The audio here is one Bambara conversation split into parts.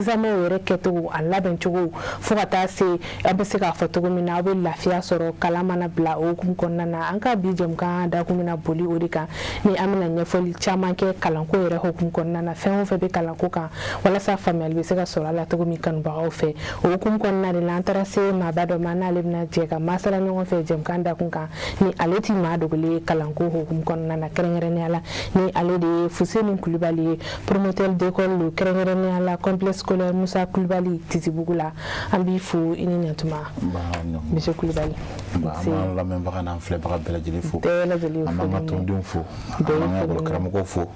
Examen yɛrɛ kɛcogo, a labɛncogo, fo ka taa se an bɛ se k'a fɔ cogo min na, aw bɛ lafiya sɔrɔ kalan mana bila o hukumu kɔnɔna na. An ka bi jɛmukan dakun bɛna boli o de kan, ni an bɛna ɲɛfɔli caman kɛ kalanko yɛrɛ hukumu kɔnɔna na, fɛn o fɛn bɛ kalanko kan, walasa faamuyali bɛ se ka sɔrɔ a la cogo min kanubagaw fɛ. O hukumu kɔnɔna de la, an taara se maaba dɔ ma, n'ale bɛna jɛ ka masala ɲɔgɔn fɛ jɛmukan dakun kan, ni ale ti maa dogolen ye kalanko hukumu kɔnɔna na, kɛrɛnkɛrɛnnenya la ni ale de ye Fuseni Kulubali ye, promoteur d'école lo, kɛrɛnkɛrɛnnenya la complexe scolaire Musa Kulubali Titibugu la. An b'i fo, i ni ɲantuma, monsieur Kulubali. An b'an lamɛnbaga n'an filɛbaga bɛɛ lajɛlen fo. Bɛɛ lajɛlen. An b'an ka tɔndenw fo, an b'an ka ekɔli karamɔgɔw fo,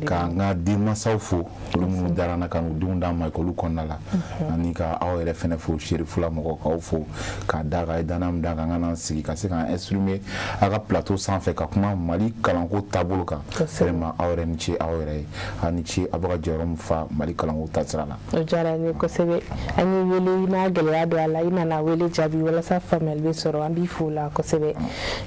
k'an ka denmansaw fo, olu minnu dara an na ka n'u denw d'an ma ekɔli kɔnɔna la, ani ka aw yɛrɛ fɛnɛ fo, Serifula mɔgɔw, k'aw fo k'a da ka ye danaya min d'an kan, an ka n'an sigi ka se k'an exprimer aw ka plateau sanfɛ ka kuma Mali kalanko taabolo kan. Vraiment, aw yɛrɛ ni ce, aw yɛrɛ ye, aw ni ce, aw bɛ ka jɔyɔrɔ min fa Mali kalanko taasira la. O diyara n ye kosɛbɛ. An y'i wele, i ma gɛlɛya don a la, i nana wele jaabi walasa faamuyali bɛ sɔrɔ. An b'i fo la kosɛbɛ.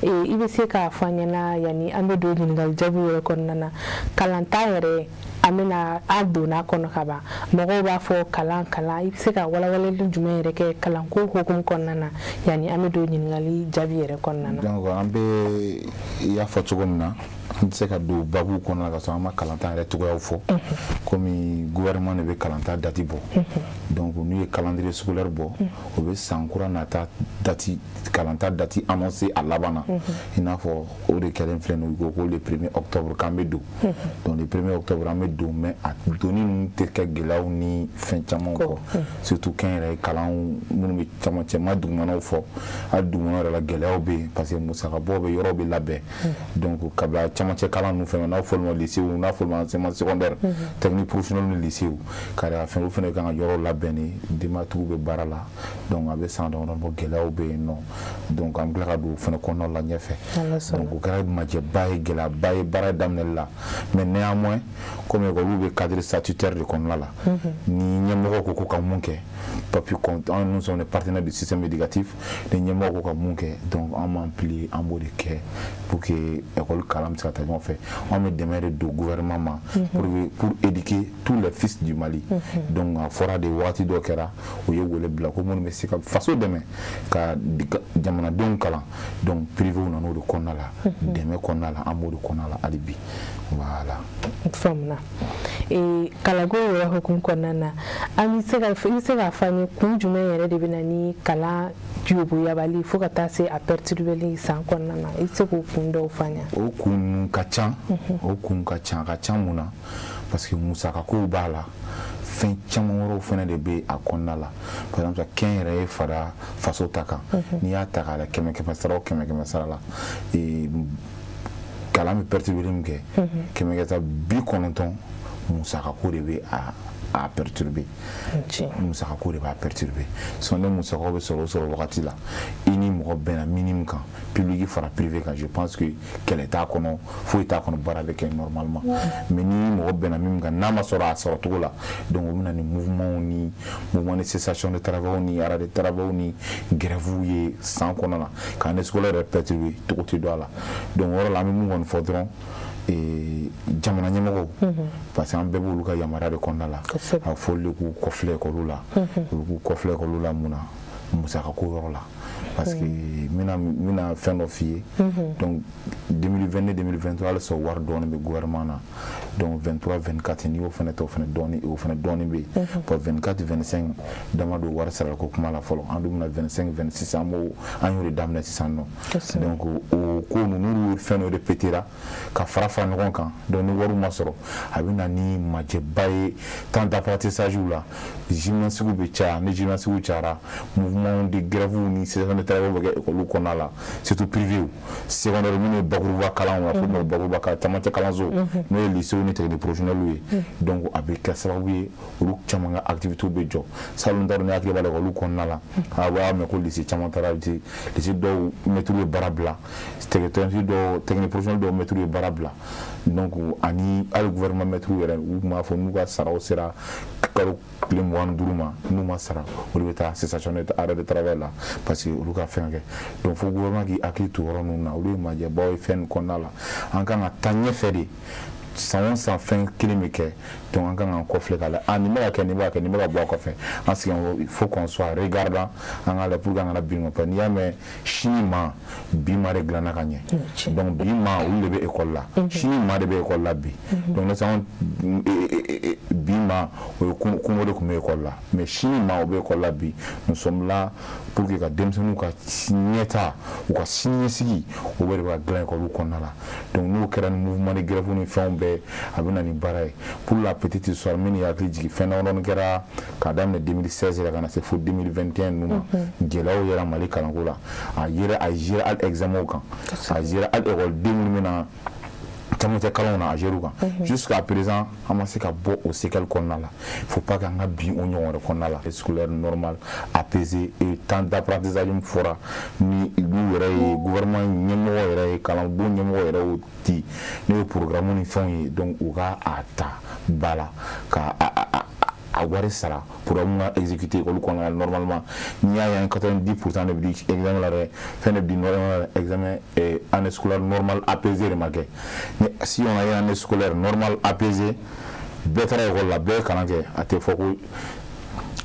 I bɛ se k'a fɔ an ɲɛna, yanni an bɛ don ɲininkali jaabi yɛrɛ kɔnɔna na, kalanta yɛrɛ, an bɛna an donna kɔnɔ ka ban, mɔgɔw b'a fɔ kalan, kalan, i bɛ se ka walawalali jumɛn yɛrɛ kɛ kalanko hukumu kɔnɔna na, yanni an bɛ don ɲininkali jaabi yɛrɛ kɔnɔna na? Donc an bɛ, i y'a fɔ cogo min na, an tɛ se ka don babu kɔnɔna na ka sɔrɔ an ma kalanta yɛrɛ cogoyaw fɔ. Komi gouvernement de bɛ kalanta date bɔ, donc n'u ye calendrier scolaire bɔ, o bɛ san kura nata date, kalanta date annoncé a laban na. I n'a fɔ o de kɛlen filɛ nin ye, u ko ko le 1er octobre k'an bɛ don. Donc le 1er octobre an bɛ don, mais a donni ninnu tɛ kɛ gɛlɛyaw ni fɛn caman kɔ, surtout kɛnyɛrɛye kalan minnu bɛ camancɛ ma, dugumanaw fɔ. Hali dugumanaw yɛrɛ la, gɛlɛyaw bɛ yen, parce que musakabɔ bɛ yɔrɔ bɛ labɛn. Donc kabila camancɛ kalan ninnu fɛn, n'a fɔ ma lycée, n'a fɔ ma enseignement secondaire technique professionnel ni lycée, ka fɛn, olu fana kan ka yɔrɔ labɛn ni denbatigiw bɛ baara la. Donc a bɛ san damadɔ bɔ, gɛlɛyaw bɛ yen nɔ. Donc an bɛ tila ka don o fana kɔnɔna la ɲɛfɛ. Donc o kɛra majɛba ye, gɛlɛyaba ye baara daminɛli la. Mais néanmoins, comme école bɛ cadre statutaire de kɔnɔna la, ni ɲɛmɔgɔ ko ka mun kɛ, papier, nous sommes les partenaires du système éducatif, ni ɲɛmɔgɔ ko ka mun kɛ, donc an b'an plier, an b'o de kɛ pour que école kalan bɛ se ka taa ɲɔgɔn fɛ. An bɛ dɛmɛ de don gouvernement ma pour éduquer tous les fils du Mali. Donc a fɔra de, wagati dɔ kɛra, u ye wele bila ko minnu bɛ se ka faso dɛmɛ ka jamanadenw kalan. Donc privé nana o de kɔnɔna la, dɛmɛ kɔnɔna la, an b'o de kɔnɔna la hali bi, voilà. Faamuna. Kalanko yɛrɛ hukumu kɔnɔna na, an bɛ se ka, i bɛ se k'a fɔ an ye kun jumɛn yɛrɛ de bɛ na ni kalan yobuyabali fo ka taa se a perturbeli san kɔnɔna na? I bɛ se k'o kun dɔw fɔ an ɲɛna? O kun ka ca, o kun ka ca, a ka ca. Mun na? Parce que musakakow b'a la, fɛn caman wɛrɛw fana de bɛ a kɔnɔna la. Par exemple, kɛnyɛrɛye fara faso ta kan, n'i y'a ta k'a lajɛ, kɛmɛ kɛmɛ sara o kɛmɛ kɛmɛ sara la, kalan bɛ perturbeli min kɛ, kɛmɛ kɛmɛ 90, musakako de bɛ a perturber, musakako de b'a perturber. Sinon ni musakaw bɛ sɔrɔ o sɔrɔ wagati la, i ni mɔgɔ bɛnna minimum kan, public fara privé kan, je pense que kɛlɛ t'a kɔnɔ, foyi t'a kɔnɔ, baara bɛ kɛ normalement. Mais ni mɔgɔ bɛnna min kan, n'a ma sɔrɔ a sɔrɔ cogo la, donc o bɛ na ni mouvement ni mouvement de cessation de travail ni arrêt de travail ni grève ye san kɔnɔ na, ka année scolaire yɛrɛ perturber, togo tɛ don a la. Donc o yɔrɔ la, an bɛ mun kɔni fɔ dɔrɔn, jamana ɲɛmɔgɔw, parce que an bɛɛ b'olu ka yamaruya de kɔnɔna la, a fɔ olu de k'u kɔfilɛ ekɔliw la, olu k'u kɔfilɛ ekɔliw la. Mun na? Musakako yɔrɔ la. Parce que n bɛna fɛn dɔ f'i ye. Donc 2022, 2023, halisa wari dɔɔni bɛ gouvernement na. Donc 23, 24, n'i y'o fana ta, o fana dɔɔni, o fana dɔɔni bɛ yen. Bon, 24, 25 dama don wari sarali ko kuma la fɔlɔ. An dun bɛna 25, 26, an b'o, an y'o de daminɛ sisan nɔ. Donc o ko ninnu, n'olu fɛn dɔ répétera ka fara fara ɲɔgɔn kan, donc ni wariw ma sɔrɔ, a bɛ na ni majɛba ye temps d'apprentissage la. Gymnastique bɛ caya. Ni gymnastique cayara, mouvement de grève ni cessation de travail bɛ kɛ école kɔnɔna la, surtout privé, secondaire minnu ye bakuruba kalanw, a fɔ ma bakuruba kalan, camancɛ kalanso, n'o ye lycée ni technique professionnel ye. Donc a bɛ kɛ sababu ye, olu caman ka activité bɛ jɔ. Salon ta, ni hakili b'a la, olu kɔnɔna la, a b'a mɛn ko lycée caman taara, lycée dɔw maître ye baara bila, technique dɔw, technique professionnel dɔw maître ye baara bila. Donc ani hali gouvernement maître yɛrɛ, u tun b'a fɔ n'u ka saraw sera kalo tile 25 ma, n'u ma sara, olu bɛ taa cessation de arrêt de travail la, parce que olu ka fɛn kɛ. Donc fo gouvernement k'i hakili to yɔrɔ ninnu na, olu ye majɛbaw ye fɛn nin kɔnɔna la. An kan ka taa ɲɛfɛ de. San o san, fɛn kelen bɛ kɛ. Donc an kan k'an kɔfilɛ k'a lajɛ, ah, nin bɛ ka kɛ, nin bɛ ka kɛ, nin bɛ ka bɔ a kɔfɛ. An sigi, il faut qu'on soit regardant, an k'a lajɛ pour que an kana bin. N'i y'a mɛn sini ma, bi ma de dilanna ka ɲɛ. Donc bi ma, olu de bɛ école la, sini ma de bɛ école la bi. Donc ne san bi ma, o ye kungo de tun bɛ école la, mais sini ma, o bɛ école la bi. Nous sommes là pour que ka denmisɛnninw ka ɲɛta, u ka siniɲɛsigi, o bɛɛ de bɛ ka dilan école kɔnɔna la. Donc n'o kɛra ni mouvement de grève ni fɛnw bɛɛ, a bɛ na ni baara ye. Pour la petite histoire, min ye hakili jigin, fɛn damadɔni kɛra k'a daminɛ 2016 la ka na se fo 2021 ninnu ma. Gɛlɛyaw yɛrɛ Mali kalanko la, a yera, a géré hali examen kan, a géré hali ekɔliden minnu bɛ na camancɛ kalanw na, a géré kan. Jusqu'à présent, an ma se ka bɔ o séquelle kɔnɔna la. Il faut pas qu'an ka bin o ɲɔgɔn wɛrɛ kɔnɔna la. Scolaire normal, apaisé et temps d'apprentissage min fɔra ni n'u yɛrɛ ye, gouvernement ɲɛmɔgɔ yɛrɛ ye, kalanbon ɲɛmɔgɔ yɛrɛ y'o di, n'o ye programme ni fɛnw ye. Donc u ka a ta ba la ka a wari sara, programme ka exécuter école kɔnɔna la normalement. N'i y'a ye an 90 % de bɛ di examen la dɛ, fɛn de bɛ di normalement, examen, année scolaire normale apaisée de ma kɛ. Si on a une année scolaire normale apaisée, bɛɛ taara école la, bɛɛ ye kalan kɛ, a tɛ fɔ ko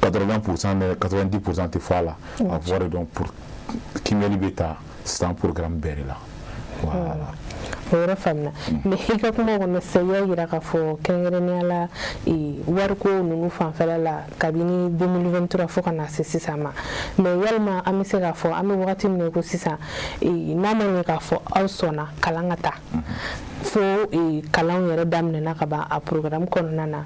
80 % de 90 % tɛ fɔ a la. A fɔ de, donc pour kimɛli bɛ ta san programme bɛɛ de la, voilà. O yɔrɔ faamuna. Mais i ka kuma kɔnɔ sisan, i y'a yira k'a fɔ kɛrɛnkɛrɛnnenya la, wariko ninnu fanfɛla la, kabini 2023 fo ka na se sisan ma. Mais yalima an bɛ se k'a fɔ an bɛ wagati min na ko sisan, n'a ma ɲɛ k'a fɔ aw sɔnna kalan ka ta fo kalanw yɛrɛ daminɛna ka ban a programme kɔnɔna na,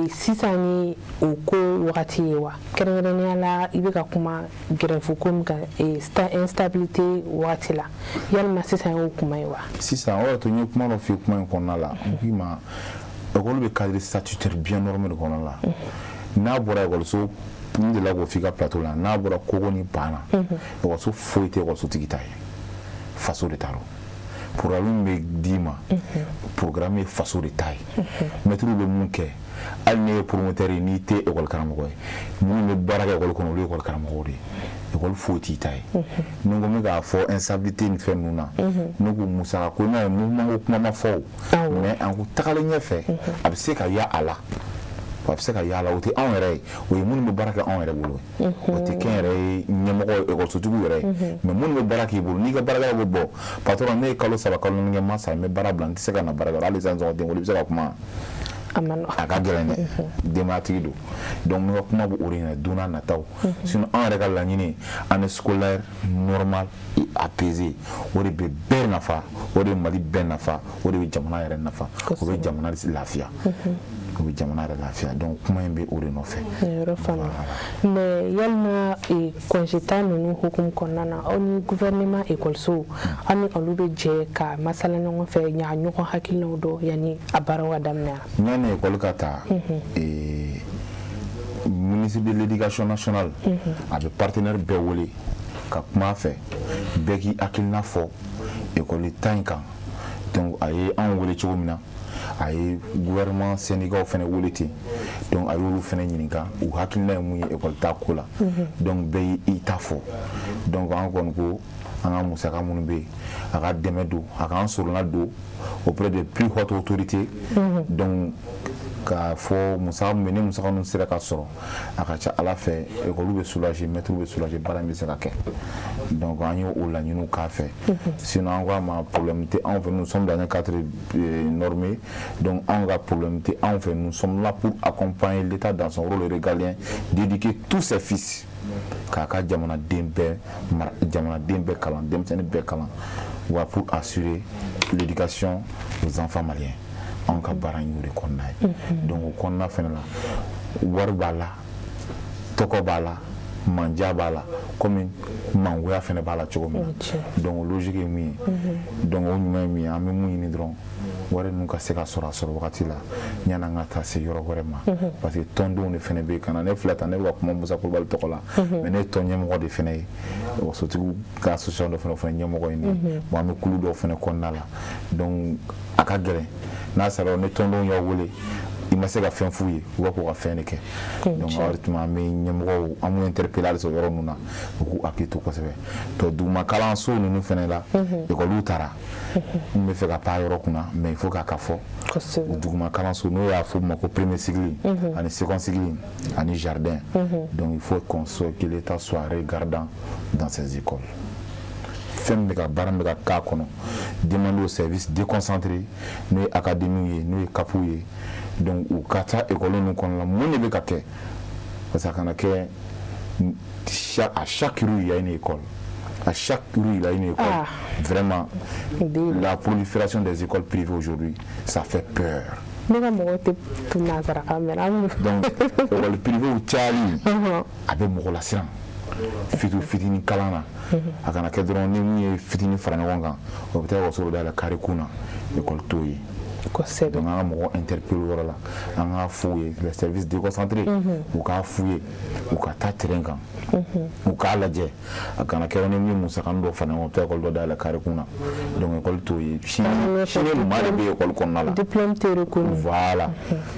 sisan ni o ko wagati ye wa? Kɛrɛnkɛrɛnnenya la, i bɛ ka kuma grève ko min kan, instabilité wagati la, yalima sisan y'o kuma ye wa? Sisan, o y'a to n ye kuma dɔ f'i ye kuma in kɔnɔna la. N k'i ma, école bɛ cadre statutaire bien normé de kɔnɔna la. N'a bɔra ekɔliso, n delila k'o f'i ka plateau la, n'a bɔra kogo ni ban na, ekɔliso foyi tɛ ekɔlisotigi ta ye, faso de ta don. Programme bɛ d'i ma, programme ye faso de ta ye. Mɛtiriw bɛ mun kɛ? Hali ne ye promoteur ye, n'i tɛ ekɔli karamɔgɔ ye, minnu bɛ baara kɛ ekɔli kɔnɔ, olu ye ekɔli karamɔgɔw de ye. Ekɔli foyi t'i ta ye. Ni n ko n bɛ k'a fɔ instabilité ni fɛn ninnu na, ne ko musaka ko n'a ye mouvement ko kuma ma fɔ o, mais an ko tagalen ɲɛfɛ, a bɛ se ka ya a la, a bɛ se ka y'a la. O tɛ anw yɛrɛ ye, o ye minnu bɛ baara kɛ anw yɛrɛ bolo ye. O tɛ kɛ yɛrɛ ye ɲɛmɔgɔ, ekɔlisotigiw yɛrɛ ye, mais minnu bɛ baara k'i bolo, n'i ka baarakɛlaw bɛ bɔ, patron, ne ye kalo 3, kalo 4 kɛ, n ma sara, n bɛ baara bila, n tɛ se ka na baara kɛ. Hali sisan, sɔgɔ den i bɛ se ka kuma? A ka gɛlɛn dɛ, denbayatigi don. Donc n ka kuma bɛ o de ɲɛna don n'a nataw. Sinon anw yɛrɛ ka laɲini, année scolaire normale et apaisée, o de bɛ bɛɛ nafa, o de bɛ Mali bɛɛ nafa, o de bɛ jamana yɛrɛ nafa, o bɛ jamana lafiya, o bɛ jamana yɛrɛ lafiya. Donc kuma in bɛ o de nɔfɛ. Yɔrɔ faamu. Mais yalima congé ta ninnu hukumu kɔnɔna na, aw ni gouvernement, ekɔlisow, aw ni olu bɛ jɛ ka masala ɲɔgɔn fɛ, ɲa ɲɔgɔn hakilinaw dɔn yanni a baaraw ka daminɛ? Yanni ekɔli ka ta, ministre de l'Éducation nationale, a bɛ partenaire bɛɛ wele ka kuma a fɛ, bɛɛ k'i hakilina fɔ ekɔli ta in kan. Donc a ye anw wele cogo min na, a ye gouvernement syndicat fana wele ten. Donc a y'olu fana ɲininka u hakilina ye mun ye ekɔli ta ko la. Donc bɛɛ y'i ta fɔ. Donc an kɔni ko an ka musaka minnu bɛ yen, a ka dɛmɛ don, a k'an sɔrɔla don auprès des plus hautes autorités. Donc k'a fɔ musaka min bɛ, ni musaka ninnu sera ka sɔrɔ, a ka ca Ala fɛ, ekɔliw bɛ soulager, mɛtiriw bɛ soulager, baara in bɛ se ka kɛ. Donc an y'o laɲiniw k'a fɛ. Sinon an ko a ma, problème tɛ anw fɛ, nous sommes dans un cadre normé. Donc anw ka problème tɛ anw fɛ, nous sommes là pour accompagner l'État dans son rôle régalien d'éduquer tous ses fils, k'a ka jamanaden bɛɛ mara, jamanaden bɛɛ kalan, denmisɛnnin bɛɛ kalan wa, pour assurer l'éducation aux enfants maliens. Anw ka baara in y'o de kɔnɔna ye. Donc o kɔnɔna fɛnɛ la, wari b'a la, tɔgɔ b'a la, manja b'a la, komi mangoya fɛnɛ b'a la cogo min na. Donc logique ye mun ye? Donc o ɲuman ye min ye, an bɛ mun ɲini dɔrɔn, wari ninnu ka se ka sɔrɔ a sɔrɔ wagati la, yanni an ka taa se yɔrɔ wɛrɛ ma, parce que tɔndenw de fɛnɛ bɛ yen ka na. Ne filɛ tan, ne bɛ ka kuma Musa Kulubali tɔgɔ la, mais ne ye tɔn ɲɛmɔgɔ de fɛnɛ ye, sotigiw ka association dɔ fɛnɛ, o fɛnɛ ɲɛmɔgɔ ye ne ye. Bon, an bɛ kulu dɔw fɛnɛ kɔnɔna la. Donc a ka gɛlɛn n'a sara ni tɔndenw y'aw wele. I ma se ka fɛn f'u ye, u b'a k'u ka fɛn de kɛ. Donc o tuma, an bɛ ɲɛmɔgɔw, an b'u interpeller halisa o yɔrɔ ninnu na, u k'u hakili to kosɛbɛ. To duguma kalanso ninnu fana la, ekɔliw taara, n bɛ fɛ ka taa yɔrɔ kunna, mais il faut k'a ka fɔ. Duguma kalanso, n'o y'a fɔ ma ko premier cycle ani second cycle ani jardin, donc il faut qu'on soit que l'État soit regardant dans ces écoles. Fɛn min bɛ ka baara min bɛ ka k'a kɔnɔ, demander au service déconcentré, n'o ye académie ye, n'o ye CAP ye, donc u ka taa école ninnu kɔnɔ la, mun de bɛ ka kɛ? Parce que a kana kɛ à chaque rue il y a une école, à chaque rue il y a une école. Ah. Vraiment, la prolifération des écoles privées aujourd'hui, ça fait peur. Ne ka mɔgɔw tɛ tun nansarakan mɛn. Donc école privée cayali, a bɛ mɔgɔ lasiran, surtout fitinin kalan na. A kana kɛ dɔrɔn ni mun ye fitinin fara ɲɔgɔn kan, o bɛ taa ekɔliso dɔ dayɛlɛ carré kun na. École t'o ye. Donc an ka mɔgɔ interpeller o yɔrɔ la, an k'a f'u ye, les services déconcentrés, u k'a f'u ye, u ka taa terrain kan, u k'a lajɛ. A kana kɛ ni mun ye musakanin dɔ fara ɲɔgɔn kan, u bɛ taa école dɔ dayɛlɛ carré kun na. Donc école t'o ye. Sini sini maa de bɛ école kɔnɔna la. Diplôme tɛ reconnu. Voilà,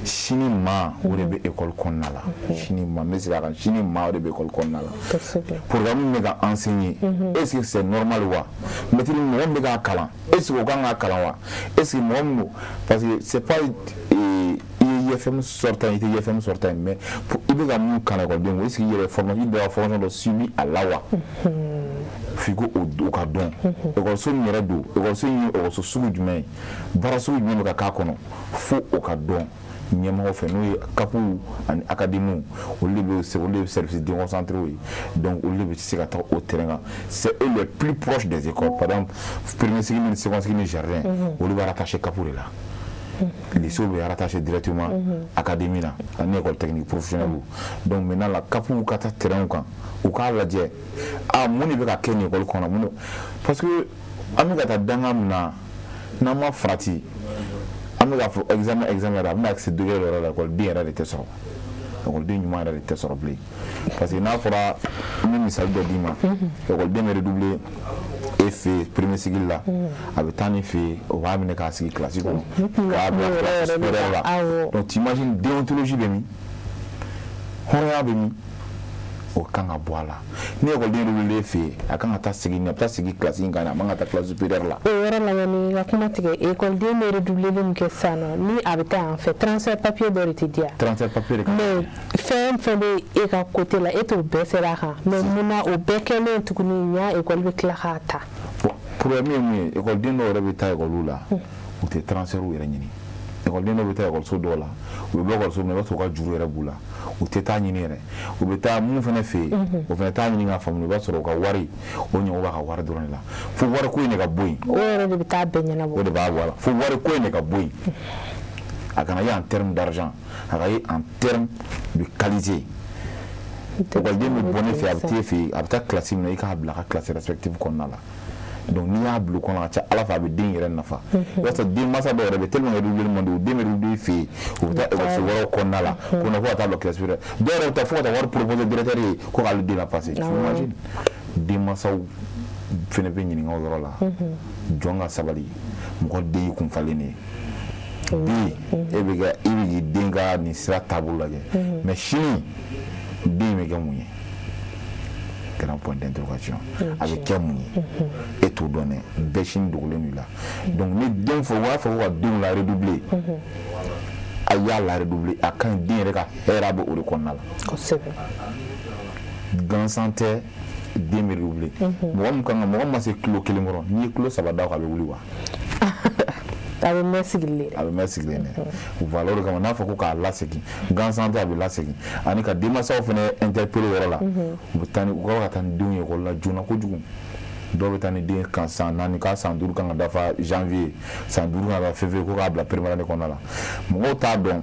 sini maa, o de bɛ école kɔnɔna la. Sini maa, n bɛ segin a kan, sini maa, o de bɛ école kɔnɔna la. Programme min bɛ ka enseigner, est-ce que c'est normal wa? Maître, mɔgɔ min bɛ k'a kalan, est-ce que o kan k'a kalan wa? Est-ce que mɔgɔ min don, parce que c'est pas i ye IFM sortant, i tɛ IFM sortant, mais i bɛ ka mun kalan ekɔlidenw kun, est-ce que i yɛrɛ formation, i bɛ ka formation dɔ suivi a la wa? F'i ko o ka dɔn ekɔliso min yɛrɛ don, ekɔliso in ye ekɔliso sugu jumɛn ye, baara sugu jumɛn bɛ ka k'a kɔnɔ, fo o ka dɔn ɲɛmɔgɔ fɛ, n'o ye CAP ani académie. Olu de bɛ service déconcentré ye, donc olu de bɛ se ka taa o terrain kan. C'est eux les plus proches des écoles. Par exemple, premier cycle ni second cycle ni jardin, olu bɛ rattaché CAP de la. Lycée bɛ rattaché directement académie la ani école technique professionnelle. Donc maintenant la, CAP ka taa terrain kan, u k'a lajɛ, ah, mun de bɛ ka kɛ nin école kɔnɔ, mun de? Parce que an bɛ ka taa danga min na, n'an ma farati, an bɛ k'a fɔ examen, examen yɛrɛ, a bɛna se degré dɔ yɛrɛ la, ekɔliden yɛrɛ de tɛ sɔrɔ, ekɔliden ɲuman yɛrɛ de tɛ sɔrɔ bilen. Parce que n'a fɔra, n bɛ misali dɔ d'i ma, ekɔliden bɛ redoubler e fɛ yen premier cycle la, a bɛ taa ni fɛ yen, o b'a minɛ k'a sigi classe kɔnɔ, k'a bila classe supérieure la. Donc t'imagines, déontologie bɛ min, hɔrɔnya bɛ min? O kan ka bɔ a la. Ni ekɔliden redoubler e fɛ yen, a kan ka taa segin, a bɛ taa sigi classe in kan, a man ka taa classe supérieure la. O yɔrɔ la, yanni ka kuma tigɛ, ekɔliden bɛ redoubler min kɛ sisan nɔ, ni a bɛ taa yan fɛ, transfert papier dɔ de tɛ di yan? Transfert papier de kan. Mais fɛn fɛn bɛ e ka côté la, e t'o bɛɛ sɛbɛn a kan, mais munna o bɛɛ kɛlen tuguni, ɲa ekɔli bɛ tila k'a ta? Bon, problème ye mun ye? Ekɔliden dɔw yɛrɛ bɛ taa ekɔliw la, u tɛ transfert yɛrɛ ɲini. Ekɔliden dɔw bɛ taa ekɔliso dɔw la, u bɛ bɔ ekɔliso min na, i b'a sɔrɔ u ka juru yɛrɛ b'u la, u tɛ taa ɲini yɛrɛ. U bɛ taa mun fana fɛ yen, o fana t'a ɲini k'a faamu. I b'a sɔrɔ u ka wari, o ɲɔgɔn b'a ka wari dɔrɔn de la. Fo wari ko in de ka bɔ yen. O yɛrɛ de bɛ taa bɛɛ ɲɛnabɔ. O de b'a bɔ a la. Fo wari ko in de ka bɔ yen. A kana ye en terme d'argent, a ka ye en terme de qualité. Ekɔliden bɛ bɔ ne fɛ, a bɛ t'e fɛ yen, a bɛ taa classe min na, i k'a bila a ka classe respective kɔnɔna la. Donc n'i y'a bila o kɔnɔ, a ka ca Ala fɛ, a bɛ den yɛrɛ nafa. I b'a sɔrɔ denmansa dɔw yɛrɛ bɛ, tellement que redoubler man di, o den bɛ redoubler fɛ yen, u bɛ taa ekɔliso wɛrɛw kɔnɔna la ko na, fo ka taa bila classe supérieure. Dɔw yɛrɛ bɛ taa fo ka taa wari proposer directeur ye ko k'ale den la passer. Tu imagines? Denmansaw fɛnɛ bɛ ɲininka o yɔrɔ la. Jɔn ka sabali, mɔgɔ den y'i kun falen de ye. Bi e bɛ ka, i bɛ k'i den ka nin sira taabolo lajɛ, mais sini den bɛ kɛ mun ye? Grand point d'interrogation. A bɛ kɛ mun ye, e t'o dɔn dɛ. Bɛɛ sini dogolen don i la. Donc ni den fɔ, u b'a fɔ ko ka denw la redoubler, a y'a la redoubler, a ka ɲi den yɛrɛ ka hɛrɛ bɛ o de kɔnɔna la. Gansan tɛ den bɛ redoubler. Mɔgɔ min kan ka, mɔgɔ min ma se kilo kelen kɔrɔ, n'i ye kilo 3 d'a kan, a bɛ wuli wa? A bɛ mɛn sigilen. A bɛ mɛn sigilen dɛ. Voilà, o de kama n'a fɔ ko k'a lasegin, gansan tɛ, a bɛ lasegin. Ani ka denmansaw fana interpeller o yɔrɔ la. U bɛ taa ni, u ka taa ni denw ye ekɔli la joona kojugu. Dɔw bɛ taa ni den kan san 4 k'a san 5 kan ka dafa janvier, san 5 kan ka dafa février, ko k'a bila première année kɔnɔna la. Mɔgɔw t'a dɔn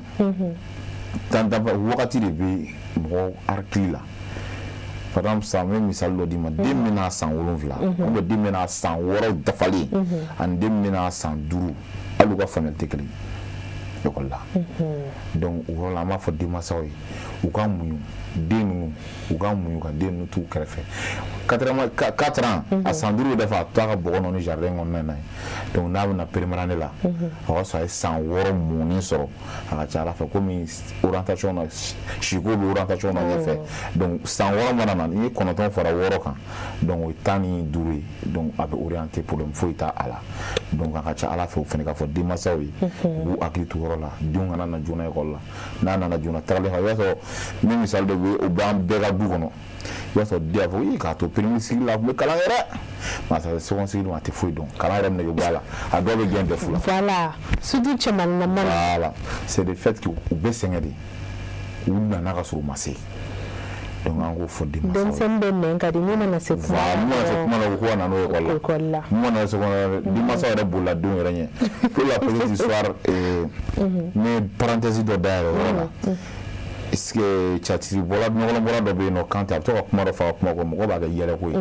tan dafa wagati de bɛ mɔgɔw hakili la. Par exemple, sisan n bɛ misali dɔ d'i ma: den min bɛna san 7 ou bien den bɛna san 6 dafalen ani den min bɛna san 5, hali u ka faamuyali tɛ kelen ye ekɔli la. Donc o yɔrɔ la, an b'a fɔ denmansaw ye, U ka muɲu, den ninnu, u ka muɲu ka den ninnu t'u kɛrɛfɛ. 4 ans, a san 5 bɛ dafa, a to a ka bɔgɔ nɔ ni jardin kɔnɔna na ye. Donc n'a bɛna première année la, o y'a sɔrɔ a ye san 6 mɔni sɔrɔ. A ka ca ala fɛ, komi orientation na, siko bɛ orientation na ɲɛfɛ. Donc san 6 mana na, n'i ye 9 fara 6 kan, donc o ye 15 ye. Donc a bɛ orienté, problème foyi t'a a la. Donc a ka ca ala fɛ, o fana ka fɔ denmansaw ye, u b'u hakili to yɔrɔ la, denw kana na joona ekɔli la. N'a nana joona, tagalen, i b'a sɔrɔ ni misali dɔ bɛ, o b'an bɛɛ ka du kɔnɔ, i b'a sɔrɔ den b'a fɔ: "I k'a to premier cycle la, a tun bɛ kalan kɛ dɛ, mais a sera second cycle ma, a tɛ foyi dɔn, kalan yɛrɛ nege bɔ a la, a dɔw bɛ gɛn DEF la." Voilà, surtout cɛmanin na. Voilà, c'est le fait que u bɛ sɛgɛn de, u nana ka sɔrɔ u ma se. Donc an k'o fɔ denmansaw ye. Denmisɛnnin bɛ nɛn ka di, min mana se kuma. Voilà, mun mana se kuma la, ko ka na n'o ye ekɔli la. Ekɔli la. Mun mana se kuma la, denmansaw yɛrɛ bolila denw yɛrɛ ɲɛ. Pour la petite histoire, n ye parenthèse dɔ dayɛlɛ o yɔrɔ la. Est-ce que catiribɔla ɲɔgɔnbɔla dɔ bɛ yen nɔ, Kante, a bɛ to ka kuma dɔ fɔ a ka kuma kɔnɔ, mɔgɔw b'a kɛ yɛlɛko ye.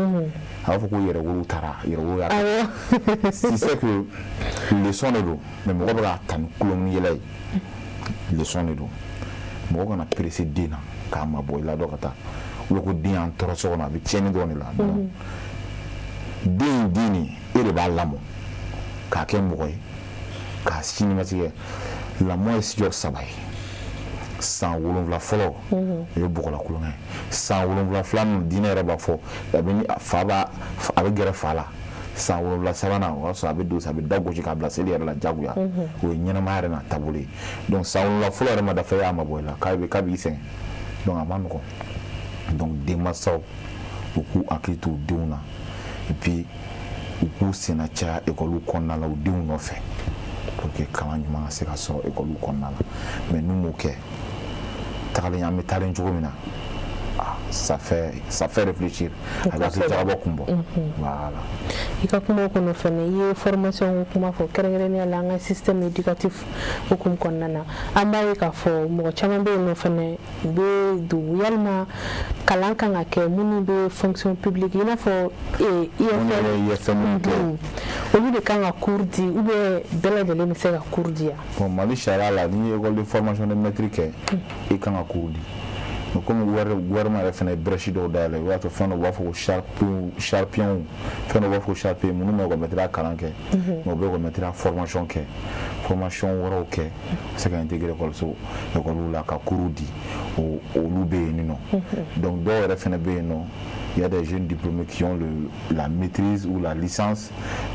A b'a fɔ ko yɛrɛwolo taara, yɛrɛwolo y'a kɛ. Si c'est que leçon de don, mais mɔgɔ bɛ k'a ta ni kulon ni yɛlɛ ye. Leçon de don. Mɔgɔ kana presser den na k'a mabɔ i la dɔ ka taa, ou bien ko den y'an tɔɔrɔ so kɔnɔ, a bɛ tiɲɛni dɔrɔn de la. Non, den ye den de ye, e de b'a lamɔ k'a kɛ mɔgɔ ye, k'a siniɲɛsigi kɛ. Lamɔ ye sigiyɔrɔ saba ye. San 7 fɔlɔ, o ye bɔgɔla kulonkɛ ye. San 7 filanan, diinɛ yɛrɛ b'a fɔ, a bɛ ni fa b'a, a bɛ gɛrɛ fa la. San 7 sabanan, o y'a sɔrɔ a bɛ don, a bɛ da gosi k'a bila seli yɛrɛ la jagoya. O ye ɲɛnamaya yɛrɛ n'a taabolo ye. Donc san 7 fɔlɔ yɛrɛ ma dafa, e y'a mabɔ i la k'a b'i sɛgɛn. Donc a ma nɔgɔn. Donc denmansaw, u k'u hakili to u denw na, et puis u k'u senna caya ekɔliw kɔnɔna la u denw nɔfɛ, pour que kalan ɲuman ka se ka sɔrɔ ekɔliw kɔnɔna la. Mais n'u m'o kɛ, tagalen, an bɛ taalen cogo min na, ah, ça fait réfléchir, a bɛ hakili jagabɔ kun bɔ. Voilà. I ka kuma kɔnɔ fɛnɛ, i ye formation ko kuma fɔ, kɛrɛnkɛrɛnnenya la an ka système éducatif hukumu kɔnɔna na. An b'a ye k'a fɔ mɔgɔ caman bɛ yen nɔ fɛnɛ, u bɛ don, yalima kalan kan ka kɛ minnu bɛ fonction publique, i n'a fɔ IFM, IFM kɛ, olu de kan ka cours di, ou bien bɛɛ lajɛlen bɛ se ka cours di yan? Bon, Mali sariya la, n'i ye école de formation de maître kɛ, i kan ka cours di. Mais comme gouvernement yɛrɛ fana ye brèche dɔw dayɛlɛ, o y'a to fɛn dɔ, u b'a fɔ ko charpient, fɛn dɔ b'a fɔ ko charpient, minnu ma école maître kalan kɛ, mais u bɛ école maître formation kɛ, formation wɛrɛw kɛ, u bɛ se ka intégrer école so, école la ka cours di, olu bɛ yen nɔ. Donc dɔw yɛrɛ fana bɛ yen nɔ, il y a des jeunes diplômés qui ont la maîtrise ou la licence,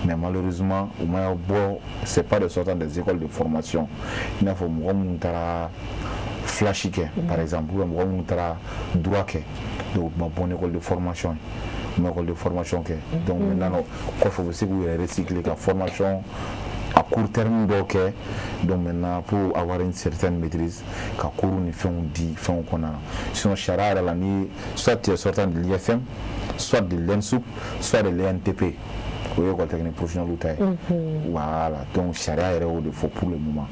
mais malheureusement, au moins, bon, c'est pas de sortant des écoles de formation. I n'a fɔ mɔgɔ minnu taara flash kɛ, par exemple, ou mɔgɔ minnu taara droit kɛ, donc u ma bɔ école de formation ye, u ma école de formation kɛ. Donc maintenant, kɔfɛ, u bɛ se k'u yɛrɛ recycler ka formation à court terme dɔw kɛ. Donc maintenant, pour avoir une certaine maîtrise, ka cours ni fɛnw di fɛnw kɔnɔna na. Sinon, sariya yɛrɛ la, ni soit tu es sortant de l'IFM, soit de l'ENSUP, soit de l'ENTP, o ye école technique professionnelle ta ye. Voilà, donc sariya yɛrɛ y'o de fɔ pour le moment.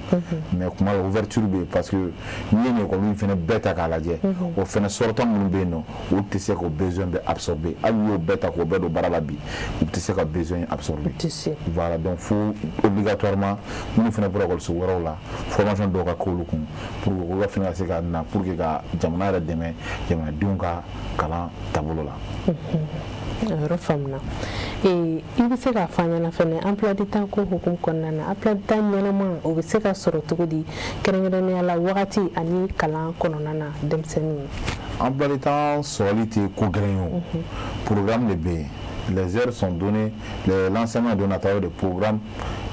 Mais kuma la, ouverture bɛ yen, parce que n'i ye nin école in fana bɛɛ ta k'a lajɛ, o fana sortant minnu bɛ yen nɔ, olu tɛ se k'o besoin bɛɛ absorber. Hali n'i y'o bɛɛ ta k'o bɛɛ don baara la bi, u tɛ se ka besoin absorber. Voilà, donc fo obligatoirement, minnu fana bɔra ekɔliso wɛrɛw la, formation dɔw ka k'olu kun, pour que olu fana ka se ka na, pour que ka jamana yɛrɛ dɛmɛ jamanadenw ka kalan taabolo la. O yɔrɔ faamuna. I bɛ se k'a fɔ an ɲɛna fɛnɛ, emploi du temps ko hukumu kɔnɔna na, emploi du temps ɲɛnama, o bɛ se ka sɔrɔ cogo di, kɛrɛnkɛrɛnnenya la wagati ani kalan kɔnɔna na denmisɛnninw? Emploi du temps sɔrɔli tɛ ko gɛlɛn ye. O programme de bɛ yen. Les heures sont données, l'enseignement est donné à travers des programmes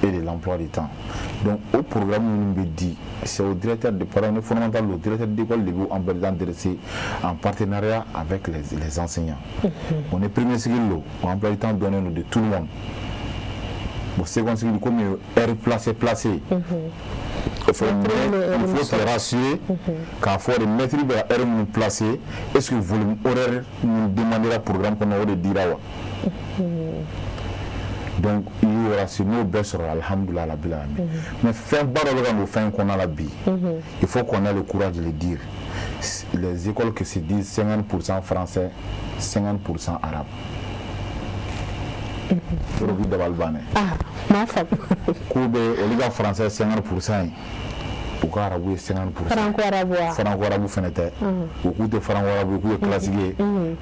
et de l'emploi du temps. Donc au programme minnu bɛ di, c'est au directeur de, par exemple, fondamental, le directeur d'école de b'o emploi du temps dressé en partenariat avec les enseignants. On est premier cycle, o emploi du temps donné de tout le monde. Bon, second cycle, comme heure placée placée, il faut se rassurer k'a fɔ de maître bɛ ka heure minnu placé, est-ce que volume horaire min demandera programme kɔnɔ, o de dira wa? Donc i y'o rassurer, n'o bɛɛ sɔrɔ, alhamdulilah rabbil alamin. Mais fɛnba dɔ bɛ ka don fɛn kɔnɔna la bi, il faut qu'on ait le courage de le dire: les écoles qui se disent 50% français, 50% arabe, yɔrɔ b'i dabali ban dɛ. Ah, m'a faamu. K'u bɛ olu ka français 50% ye. U ka arabu ye 50%. Franco arabe wa? Franco arabe fɛnɛ tɛ. U k'u tɛ franco arabe ye, k'u ye classique ye.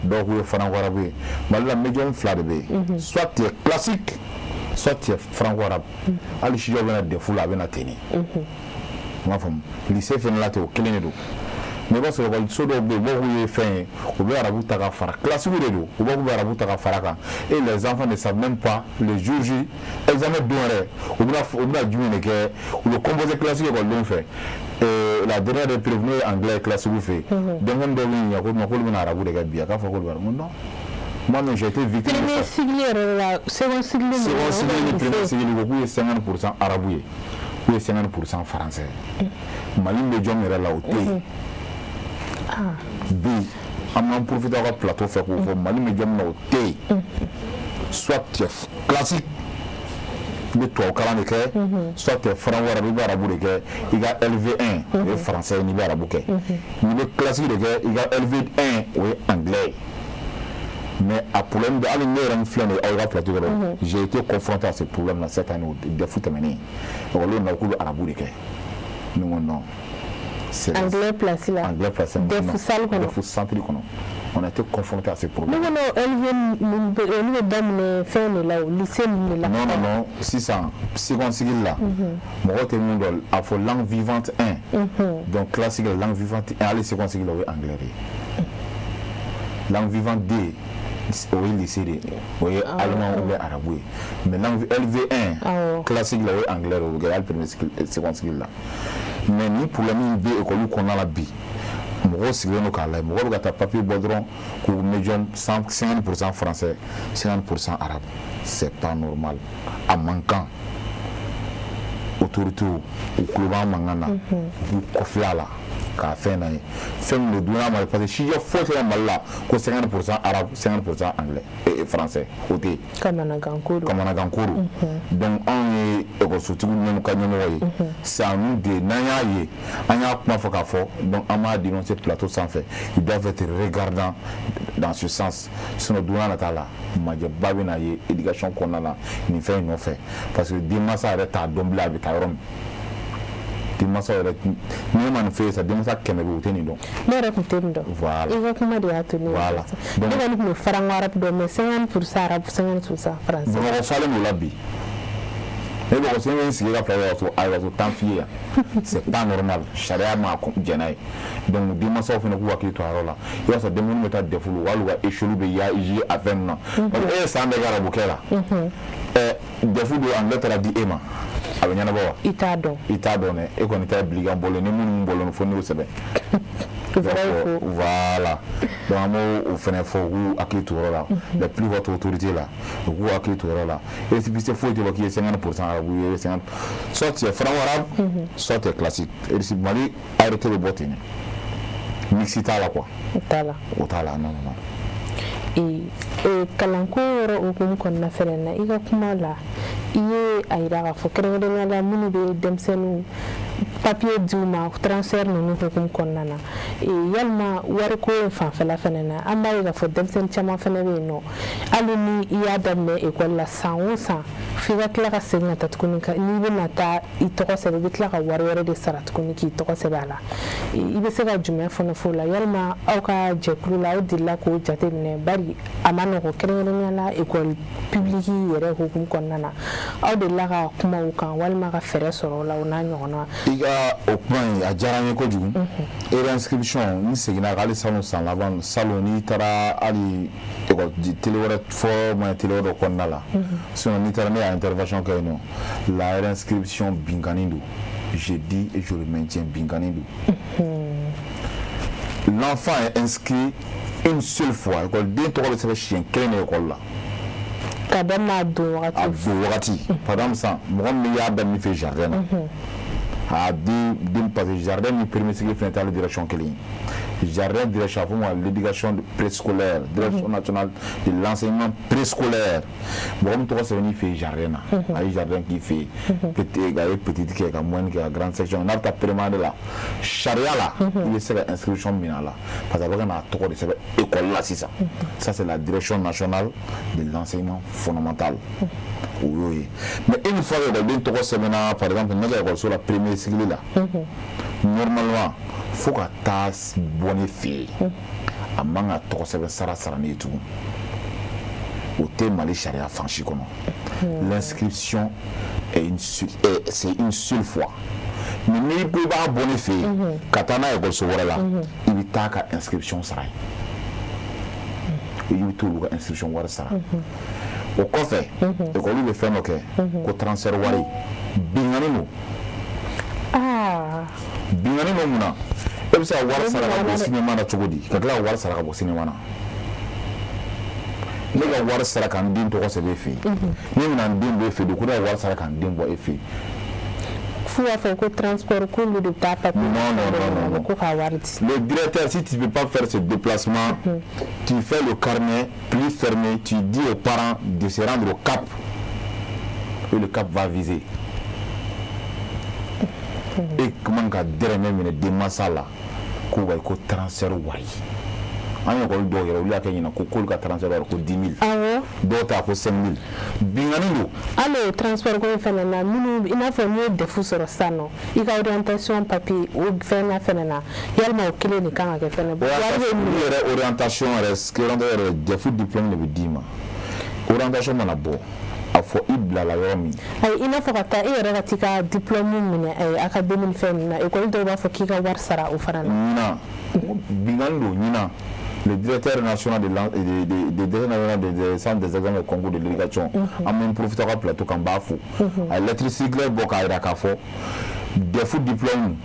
Dɔw k'u ye franco arabe ye. Mali la, médium fila de bɛ yen: soit tu es classique, soit tu es franco arabe. Hali sijɔ bɛna DEF la, a bɛ na ten de. N m'a faamu, lycée fɛnɛ la ten, o kelen de don. Mais i b'a sɔrɔ ekɔliso dɔw bɛ yen, u b'a fɔ k'u ye fɛn ye, u bɛ arabu ta ka fara, classique de don, u b'a fɔ k'u bɛ arabu ta ka fara kan. Et les enfants ne savent même pas, le jour J, examen don yɛrɛ, u bɛna jumɛn de kɛ? U bɛ composé classique ekɔlidenw fɛ. La dernière épreuve, n'o ye anglais classique fɛ yen, denmisɛnnin dɔw bɛ ɲininka ko non, k'olu bɛna arabu de kɛ bi. A k'a fɔ k'olu bɛ arabu, non, moi mais j'ai été victime de Premier ça. cycle yɛrɛ la, second cycle? Second cycle ni premier cycle, ko k'u ye 50% arabu ye, k'u ye 50% français ye. Mali bɛ jɔn yɛrɛ la, o tɛ yen bi. An b'an profiter aw ka plateau fɛ k'o fɔ: Mali bɛ jɔn min na, o tɛ yen. Soit tu es classique, i bɛ tubabu kalan de kɛ, soit tu es franco arabe, i bɛ arabu de kɛ. I ka LV1, o ye français ye n'i bɛ arabu kɛ. N'i bɛ classique de kɛ, i ka LV1, o ye anglais ye. Mais a problème bɛ hali ne yɛrɛ min filɛ nin ye aw ka plateau kɔrɔ, j'ai été confronté à ce problème là cette année, o DEF tɛmɛnen. Ekɔlidenw na k'u bɛ arabu de kɛ, ne ko non, c'est Anglais place la? Anglais place. DEF salle kɔnɔ? DEF centre kɔnɔ, on a été confronté à ce Ne problème. ko LV ninnu bɛ, olu bɛ daminɛ fɛn de la, o lycée ninnu de la. Non, non, non, sisan second cycle la, mɔgɔw tɛ mun dɔn, a fɔ langue vivante 1. Donc classique la, langue vivante 1, hali second cycle la, o ye anglais de ye. Langue vivante 2, o ye lycée de ye, o ye allemand ou bien arabu ye. Mais langue LV1 classique la, o ye anglais de ye, o bɛ kɛ hali premier cycle, second cycle la. Mais ni problème in bɛ école kɔnɔna la bi, mɔgɔw sigilen don k'a lajɛ, mɔgɔw bɛ ka taa papier bɔ dɔrɔn k'u médium 50% français, 50% arabe. C'est pas normal, a man kan. Autorités, u tulo b'an mankan na, u k'u kɔfilɛ a la k'a fɛn na ye fɛn min don dunan ma, parce que sijɛ foyi tɛ Mali la ko 50% arabe, 50% anglais et français, o tɛ yen. Kamanagan ko don. Kamanagan ko don. Donc anw ye ekɔlisotigiw minnu ka ɲɛmɔgɔ ye, c'est à nous de, n'an y'a ye, an y'a kuma fɔ k'a fɔ. Donc an b'a dénoncer plateau sanfɛ, ils doivent être regardants dans ce sens, sinon don n'a nata la, majɛba bɛ na ye éducation kɔnɔna la nin fɛn in nɔfɛ, parce que denmansa yɛrɛ t'a dɔn bilen a bɛ taa yɔrɔ min. Denmansaw yɛrɛ, ni ne ma nin f'e ye sisan, denmansa 100 bɛ yen, u tɛ nin dɔn. Ne yɛrɛ tun tɛ nin dɔn. Voilà. I ka kuma de y'a to ne. Voilà. Ne kɔni tun bɛ franco arabe dɔn, mais 50% arabe, 50% français. Bamakɔ falen don la bi. Ne bɛ ko ne bɛ n sigi ka plateau a ye 10 f'i ye yan, c'est pas normal, sariya ma jɛn n'a ye. Donc denmansaw fana k'u hakili to a yɔrɔ la. I b'a sɔrɔ denmisɛnninw bɛ taa DEF la, hali u ka échelle bɛ ya a fɛn ninnu na, parce que e ye san bɛɛ kɛ arabukɛ la, ɛ DEF don, anglais taara di e ma, a bɛ ɲɛnabɔ wa? I t'a dɔn. I t'a dɔn dɛ. E kɔni ta ye bilikan bɔlen ni minnu bɔlen fo n'i y'o sɛbɛn. Voilà, donc an b'o o fɛnɛ fɔ, u k'u hakili to yɔrɔ la, les plus hautes autorités la, u k'u hakili to yɔrɔ la. Récépissé foyi tɛ bɔ k'i ye 50% arabe ye 50, soit tu es franco arabe, soit tu es classique. Mali arrêté bɛ bɔ ten de, mixte t'a la quoi. O t'a la. O t'a la, non, non, non. Kalanko yɔrɔ hukumu kɔnɔna fɛnɛ na, i ka kuma la, i ye a yira k'a fɔ kɛrɛnkɛrɛnnenya la, minnu bɛ denmisɛnninw papier di u ma, transfert ninnu hukumu kɔnɔna na, yalima wariko fanfɛla fɛnɛ na, an b'a ye k'a fɔ denmisɛnnin caman fɛnɛ bɛ yen nɔ, hali ni i y'a daminɛ ekɔli la, san o san f'i ka tila ka segin ka taa tuguni, n'i bɛna taa i tɔgɔ sɛbɛn, i bɛ tila ka wari wɛrɛ de sara tuguni k'i tɔgɔ sɛbɛn a la. I bɛ se ka jumɛn fana fɔ o la? Yalima aw ka jɛkulu la, aw delila k'o jateminɛ? Bari a ma nɔgɔn, kɛrɛnkɛrɛnnenya la école publique yɛrɛ hukumu kɔnɔna na, aw delila ka kuma o kan walima ka fɛɛrɛ sɔrɔ o la, o n'a ɲɔgɔnna? I ka o kuma in, a diyara n ye kojugu. Réinscription, n seginna kan hali salon, san laban salon, n'i taara hali école télé wɛrɛ fɔ ma, télé wɛrɛ dɔ kɔnɔna la, sinon n'i taara, ne y'a intervention kɛ yen nɔ, la réinscription binkani don. Je dis et je le maintiens, binkani don. L'enfant est inscrit une seule fois, école den tɔgɔ bɛ sɛbɛn siɲɛ kelen de école la. Ka daminɛ a don wagati. A don wagati. Par exemple sisan, mɔgɔ min y'a daminɛ fɛ jardin na, a den, parce que jardin ni premier cycle fɛnɛ t'ale direction kelen ye. Jardin direction, a fɔ ma l'éducation préscolaire, direction nationale de l'enseignement préscolaire. Mɔgɔ min tɔgɔ sɛbɛn n'i fɛ yen jardin na, a ye jardin k'i fɛ yen, a ye petite kɛ, ka moyenne kɛ, ka grande section, n'a bɛ taa première année la, sariya la, i bɛ se ka inscription minɛ a la, parce que a bɛ ka n'a tɔgɔ de sɛbɛn école la sisan. Ça, c'est la direction nationale de l'enseignement fondamental, o y'o ye. Mais une fois que ekɔliden tɔgɔ sɛbɛnna, par exemple ne ka ekɔliso la, premier cycle la, normalement fo ka taa bɔ ne fɛ yen, a man ka tɔgɔ sɛbɛn sara sara ne ye tugun. O tɛ Mali sariya fan si kɔnɔ. L'inscription est une c'est une seule fois. Mais n'i ko i b'a bɔ ne fɛ yen ka taa n'a ye ekɔliso wɛrɛ la, i bɛ taa ka inscription sara yen, i bɛ t'olu ka inscription wari sara. O kɔfɛ, ekɔli bɛ fɛn dɔ kɛ ko transfert wari. Binkanni don. Binkanni don mun na? E bɛ se ka wari sara ka bɔ cinéma na cogo di, ka tila ka wari sara ka bɔ cinéma na? Ne ka wari sara ka n den tɔgɔ sɛbɛn e fɛ yen, ne bɛna n den bɔ e fɛ yen, ko ne ka wari sara ka n den bɔ e fɛ yen. F'u b'a fɔ ko transport, k'olu de bɛ taa papier. Non, non, non, non. Ko ka wari di. Le directeur, si tu ne peux pas faire ce déplacement, tu fais le carnet plus fermé, tu dis aux parents de se rendre au CAP. Et le CAP va viser. E man ka dɛrɛmɛ minɛ denmansa la ko wa ko transfert wari. An ye ekɔli dɔw yɛrɛ, olu y'a kɛ ɲɛna ko k'olu ka transfert wari ko 10 000. Dɔw ta ko 5 000. Binkanni don. Hali o transport ko in fɛnɛ na, minnu, i n'a fɔ n'i ye DEF sɔrɔ sisan nɔ, i ka orientation papier, o fɛn na fɛnɛ na, yalima o kelen de kan ka kɛ fɛnɛ? Wari bɛ minɛ yɛrɛ, orientation yɛrɛ, orientation yɛrɛ, DEF diplôme de bɛ d'i ma. Orientation mana bɔ, a fɔ i bilala yɔrɔ min. Ayi, i n'a fɔ ka taa e yɛrɛ ka t'i ka diplôme minɛ académie ni fɛn ninnu na, ekɔli dɔw b'a fɔ k'i ka wari sara o fana na. Ɲinan, binkanni don ɲinan. Le directeur national de, de, de, de, national des centres des examens et concours de l'éducation, an bɛ profiter ka plateau kan, b'a fo, a ye lettre circulaire bɔ k'a jira k'a fɔ DEF diplôme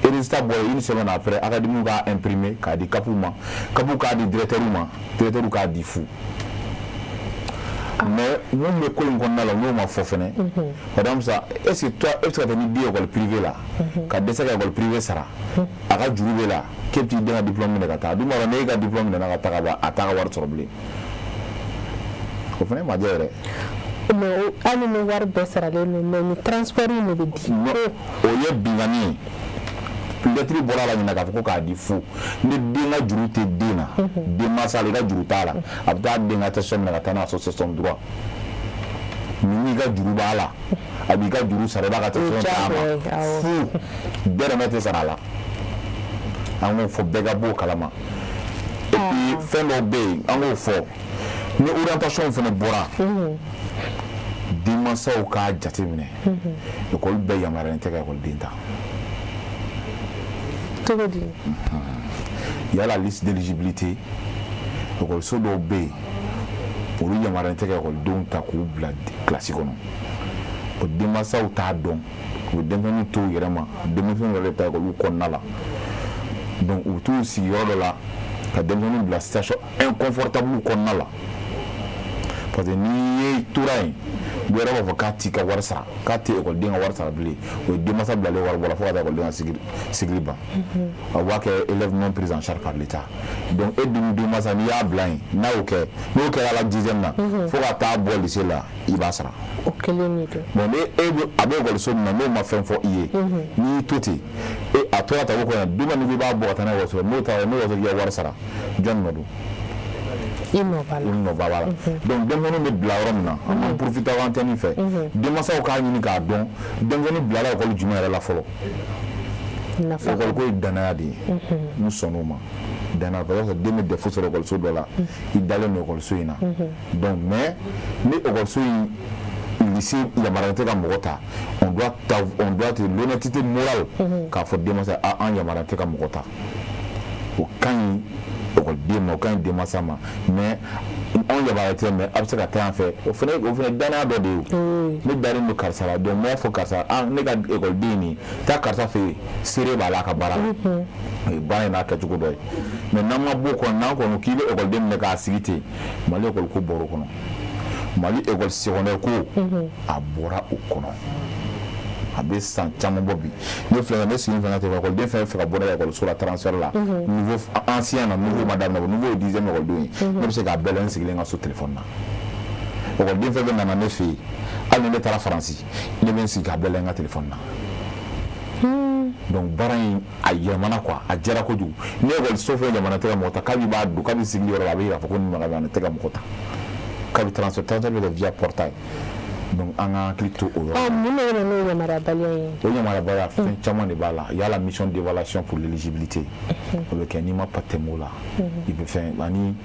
résultat bɔ, une semaine après, académie k'a imprimer k'a di CAP ma, CAP k'a di directeur ma, directeur k'a di fu. Mais mun bɛ ko in kɔnɔna la, n'o ma fɔ fɛnɛ? Par exemple ça, est ce que toi, e bɛ se ka taa ni den école privée la, ka dɛsɛ ka école privée sara, a ka juru b'e la, k'e bɛ t'i den ka diplôme minɛ ka taa? A dun b'a dɔn n'e ka diplôme minɛ ka taa ka ban, a t'a ka wari sɔrɔ bilen. O fana ye majɛ yɛrɛ. Mais hali ni wari bɛɛ saralen don, mais ni transport in de bɛ di. O ye binkanni ye. Lettre bɔra a la ɲina k'a fɔ ko k'a di fu. Ni den ka juru tɛ den na, denmansa la, i ka juru t'a la, a bɛ taa den ka attestation minɛ ka taa n'a ye, c'est son droit. Ni n'i ka juru b'a la, a b'i ka juru sara, i b'a ka attestation d'a ma fu, dɛrɛmɛ tɛ sara a la. An k'o fɔ, bɛɛ ka bɔ o kalama. Et puis fɛn dɔw bɛ yen, an k'o fɔ, ni orientation fana bɔra, denmansaw k'a jateminɛ, ekɔli bɛɛ yamaruyalen tɛ ka ekɔliden ta. Cogo di? Il y a la liste d'éligibilité. Ekɔliso dɔw bɛ yen, olu yamaruyalen tɛ ka ekɔlidenw ta k'u bila kilasi kɔnɔ. O denmansaw t'a dɔn, u bɛ denmisɛnninw to u yɛrɛ ma, denmisɛnninw yɛrɛ bɛ taa ekɔliw kɔnɔna la. Donc u bɛ t'u sigi yɔrɔ dɔ la ka denmisɛnninw bila situation inconfortable kɔnɔna la, parce que n'i ye tora yen, dɔ yɛrɛ b'a fɔ k'a t'i ka wari sara, k'a tɛ ekɔliden ka wari sara bilen. O ye denmansa bilalen wari bɔ la fo ka taa ekɔliden ka cycle ban. A b'a kɛ élève non pris en charge par l'État. Donc e dun denmansa, n'i y'a bila yen, n'a y'o kɛ, n'o kɛra la dixième na, fo ka taa bɔ lycée la, i b'a sara. O kelen de don. Bon, ni e bɛ a bɛ ekɔliso min na, n'o ma fɛn fɔ i ye, n'i y'i to ten, e a tora ta ko kɔnɔ, don min n'i b'a bɔ ka taa n'a ye ekɔliso la, n'o taara, n'o y'a sɔrɔ k'i ka wari sara, jɔn nɔ don? I nɔ b'a la. I nɔ b'a la. Donc denmisɛnninw bɛ bila yɔrɔ min na, an b'an profiter antenne fɛ, denmansaw k'a ɲini k'a dɔn denmisɛnnin bilala ekɔli jumɛn yɛrɛ la fɔlɔ. Ekɔli ko ye danaya de ye. N sɔnn'o ma, danaya, parce que den bɛ DEF sɔrɔ ekɔliso dɔ la, i dalen don ekɔliso in na. Donc mais ni ekɔliso in lycée yamaruyalen tɛ ka mɔgɔ ta, on doit te l'honnêteté morale k'a fɔ denmansa a an yamaruyalen tɛ ka mɔgɔ ta. O ka ɲi ekɔliden ma, o ka ɲi denmansa ma. Mais anw yamaruyalen tɛ, mais a bɛ se ka taa yan fɛ. O fana danaya dɔ de ye. O ne dalen don karisa la, donc n b'a fɔ karisa, ah, ne ka ekɔliden nin, taa karisa fɛ yen, seere b'a la a ka baara la. O ye baara in n'a kɛcogo dɔ ye. Mais n'an ma bɔ o kɔnɔ, n'an kɔni k'i bɛ ekɔliden minɛ k'a sigi ten, Mali ekɔli ko bɔra o kɔnɔ. Mali ekɔli secondaire ko, a bɔra o kɔnɔ. A bɛ san caman bɔ bi. Ne filɛ, ne sigilen fana tɛ, ekɔliden fɛn fɛn ka bɔ ne ka ekɔliso la transfert la, niveau ancien na, nouveau ma daminɛ, nouveau ye dixième ekɔlidenw ye, ne bɛ se k'a bɛɛ la n sigilen ka so téléphone na. Ekɔliden fɛn fɛn nana ne fɛ yen, hali ni ne taara Faransi, ne bɛ n sigi k'a bɛɛ la n ka téléphone na. Donc baara in a yɛlɛmana quoi, a diyara kojugu. Ni ekɔliso fɛn jamana tɛ ka mɔgɔ ta, kabi b'a don, kabi sigili yɔrɔ la, a bɛ yira fɔ ko nin mɔgɔ tɛ ka mɔgɔ ta, kabi transfert bɛ kɛ via portail. Donc an ka hakili to o yɔrɔ la. Mun de bɛ na n'o yamaruyabaliya ye? O yamaruyabaliya, fɛn caman de b'a la. Il y a la mission d'évaluation pour l'éligibilité, o bɛ kɛ, n'i ma tɛmɛ o la, i bɛ fɛn. Ani